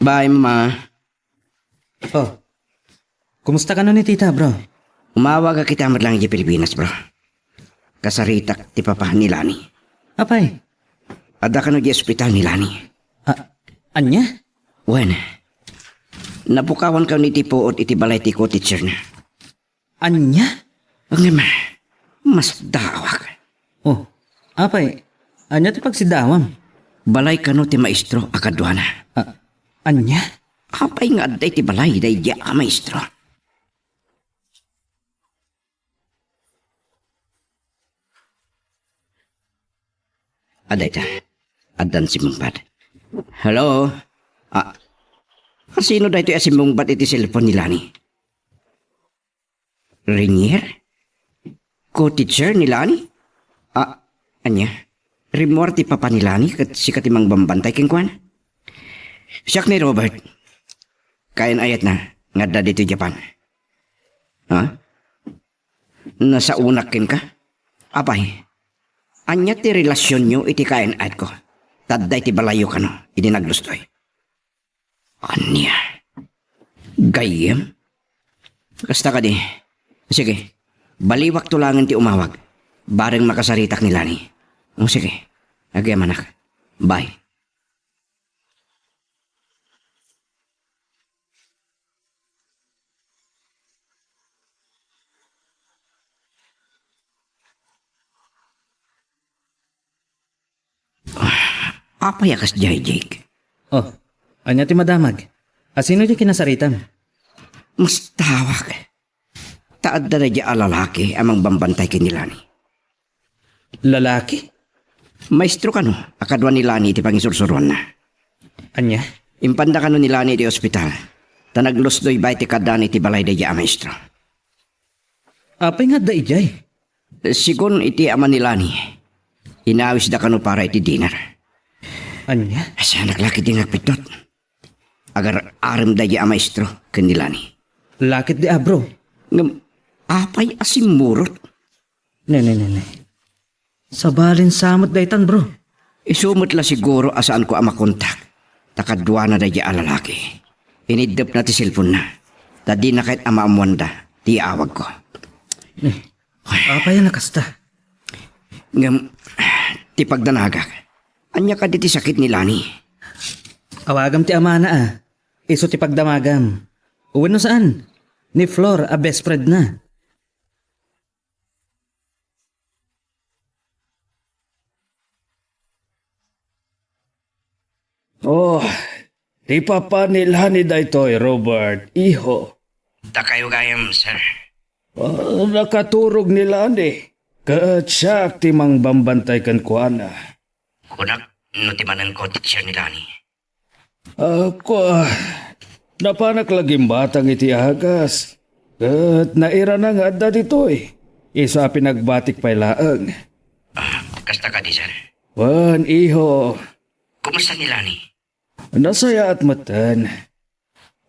Bye, Mama. Oh. Kumusta kano ni Tita, bro? Umawagak ita met lang idiay Pilipinas, bro. Kasaritak ti papa ni Lani. Apay? Adda kano idiay ospital ni Lani. Ah, ania? Wen, napukawan kano iti puot iti balay ti co-teacher na. Ania? Ngem, masdaawak. Oh, apay, ania ti pagsidaawam? Balay kano ti maestro a kaduana. Ah, ania? Apay nga adda iti balay daydiay a maestro? Adda ita. Addan simmungbat. Hello? Ah, sino daytoy a simmungbat iti cellphone ni Lani? Rainier? Co-teacher ni Lani? Ah, ania? Rimmuar ti papa ni Lani ket sika ti mangbambantay kenkuana? Siak ni Robert. Kayan-ayatna nga adda ditoy Japan. Ha? Nasaonak kenka? Apay, ania ti relasionyo iti kayan-ayatko? Ta adda iti balayyo kano idi naglustoy. Ania? Gayyem? Kasta kadi. Sige, baliwakto laengen ti umawag. Bareng makasaritak ni Lani. O sige, agyamanak. Bye. Apay a kasdiay, Jake? Oh, ania ti madamag? Asino ti kinasaritam? Mastawak. Ta adda daydi a lalaki a mangbambantay ken ni Lani. Lalaki? Maestro kano a kadua ni Lani iti pangisursuroanna. Ania? Impanda kano ni Lani iti ospital. Ta naglusdoy bay ti kaddana iti balay daydi a maestro. Apay nga adda idiay? Sigun iti ama ni Lani, inawisda kano para iti dinner. Ania? Saanak la ketdi nga agpittot. Agar-arem daydi a maestro ken ni Lani. Lakit di abro. Ngem, apay a simmurot? Ne, ne, ne, ne. Sabalin sa met daytan, bro. Isu met la siguro a saanko a makontak. Ta kaduana daydi a lalaki. Iniddepna ti cellphone-na. Ta dina ket a maammoanda ti iawagko. Ne. Apay a nakasta? Ngem, ti pagdanagak, ania kadi ti sakit ni Lani? Awagam ti amana a. Isu ti pagdamagam. Wenno saan? Ni Flor a best friend-na. Oh, ti papa ni Lani daytoy, Robert, iho. Dakayo gayam, sir. Ah, nakaturog ni Lani. Ket siak ti mangbambantay kenkuana. Kunak, no ti manen co-teacher ni Lani. Ah, kua, napanak la gimbatang iti agas. Ket nairana nga adda ditoy. Isu a pinagbatik pay laeng. Ah, kasta kadi, sir? Wen, iho. Kumusta ni Lani? Nasayaat metten.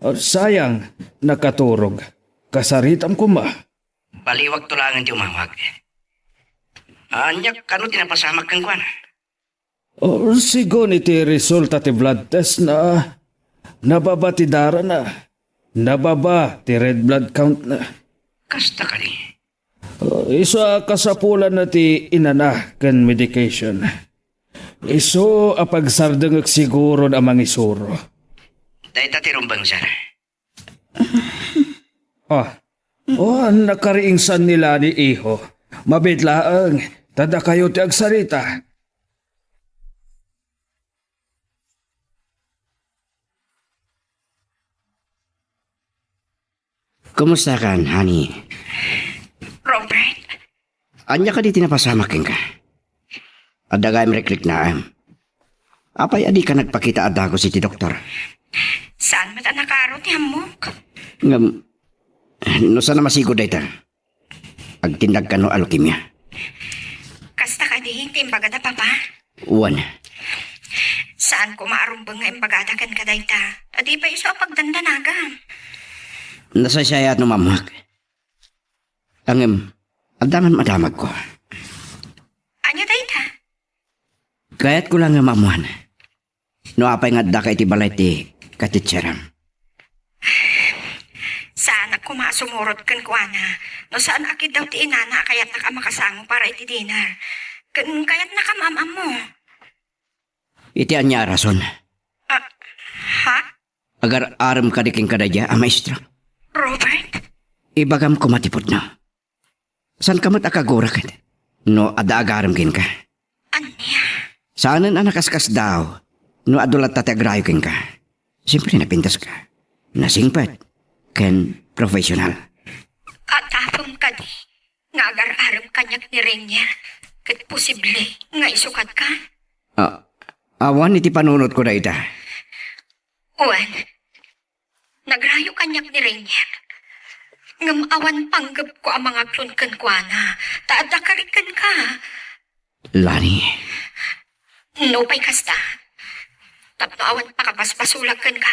Ah, sayang, nakaturog. Kasaritam koma. Baliwakto laengen ti umawag. Ania kano ti napasamak kenkuana? Oh, sigun iti resulta ti blood test-na, nababa ti darana, nababa ti red blood count-na. Kasta kadi? Oh, isu a kasapulanna ti inana ken medication. Isu a pagsardengek siguron a mangisuro. Dayta ti rumbeng, sir. Oh. Oh, nakariingsan ni Lani, iho. Mabiit laeng, ta dakayo ti agsarita. Kumusta kan, honey? Robert? Ania kadi ti napasamak kenka? Adda gayam rikriknaem. Apay a dika nagpakita a dagus iti doktor? Saan met a nakaro ti ammok? Ngem, no saan a masigud dayta, agtindag kano a leukemia. Kasta kadi ti imbagada, Papa? Wen. Saan koma a rumbeng nga imbagada kenka dayta. Adi pay isu a pagdandanagam. Nasaysayaat no maammoak. Ngem, adda man madamagko. Ania dayta? Kayatko la nga maammoan no apay nga addaka iti balay ti katitseram. Saanak koma a sumurot kenkuana no saan a kiddaw ti inana a kayatnak a makasango para iti dinner. Ken kayatnakam am-ammo. Iti ania a rason? Ah, ha? Agar-arem kadi kenka daydiay a maestro? Robert? Ibagam koma ti pudno. Saanka met a kagura ket no adda agarem kenka? Ania? Saanen a nakaskasdaaw no adu latta ti agrayo kenka. Siyempre, napintaska. Nasingpet ken professional. Katapem kadi nga agar-arem kaniak ni Rainier ket posible nga isukatka? Ah, awan iti panunotko dayta. Wen, nagrayo kaniak ni Rainier. Ngem awan panggepko a mangaklon kenkuana, ta adda kari kenka. Lani. Nupay kasta, tapno awan pakabasbasolak kenka,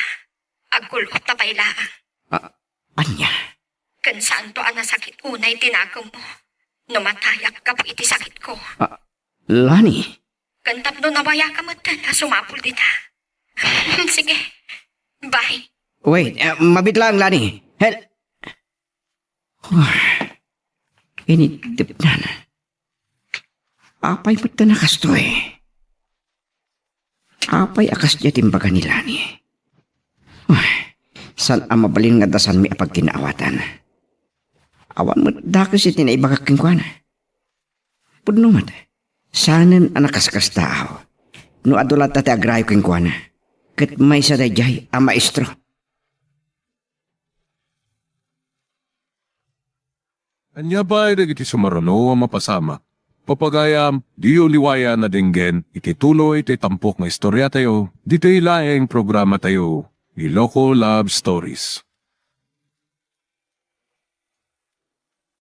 agkul-ot ta pay laeng. A-, ania? Ken saanto a nasakit unay ti nakemmo no matayak gapu iti sakitko. A, Lani. Ken tapno nawayaka metten a sumapul dita. Sige. Bye. Wait, eh, mabiit lang, Lani. Hel-, Initipnan. Apay metten a kastoy? Apay a kasdiay ti imbaga ni Lani? Ay, saan a mabalin nga adda saanmi a pagkinaawatan. Awan met dakes iti naibagak kenkuana. Pudno met, saanen a nakaskastaaw no adu latta ti agrayo kenkuana, ket maysa daydiay a maestro. Ania pay dagiti sumaruno a mapasamak? Pagayam, diyo liwayan a denggen iti tuloy ti tampok nga istoriatayo ditoy laeng programatayo, Iloko Love Stories.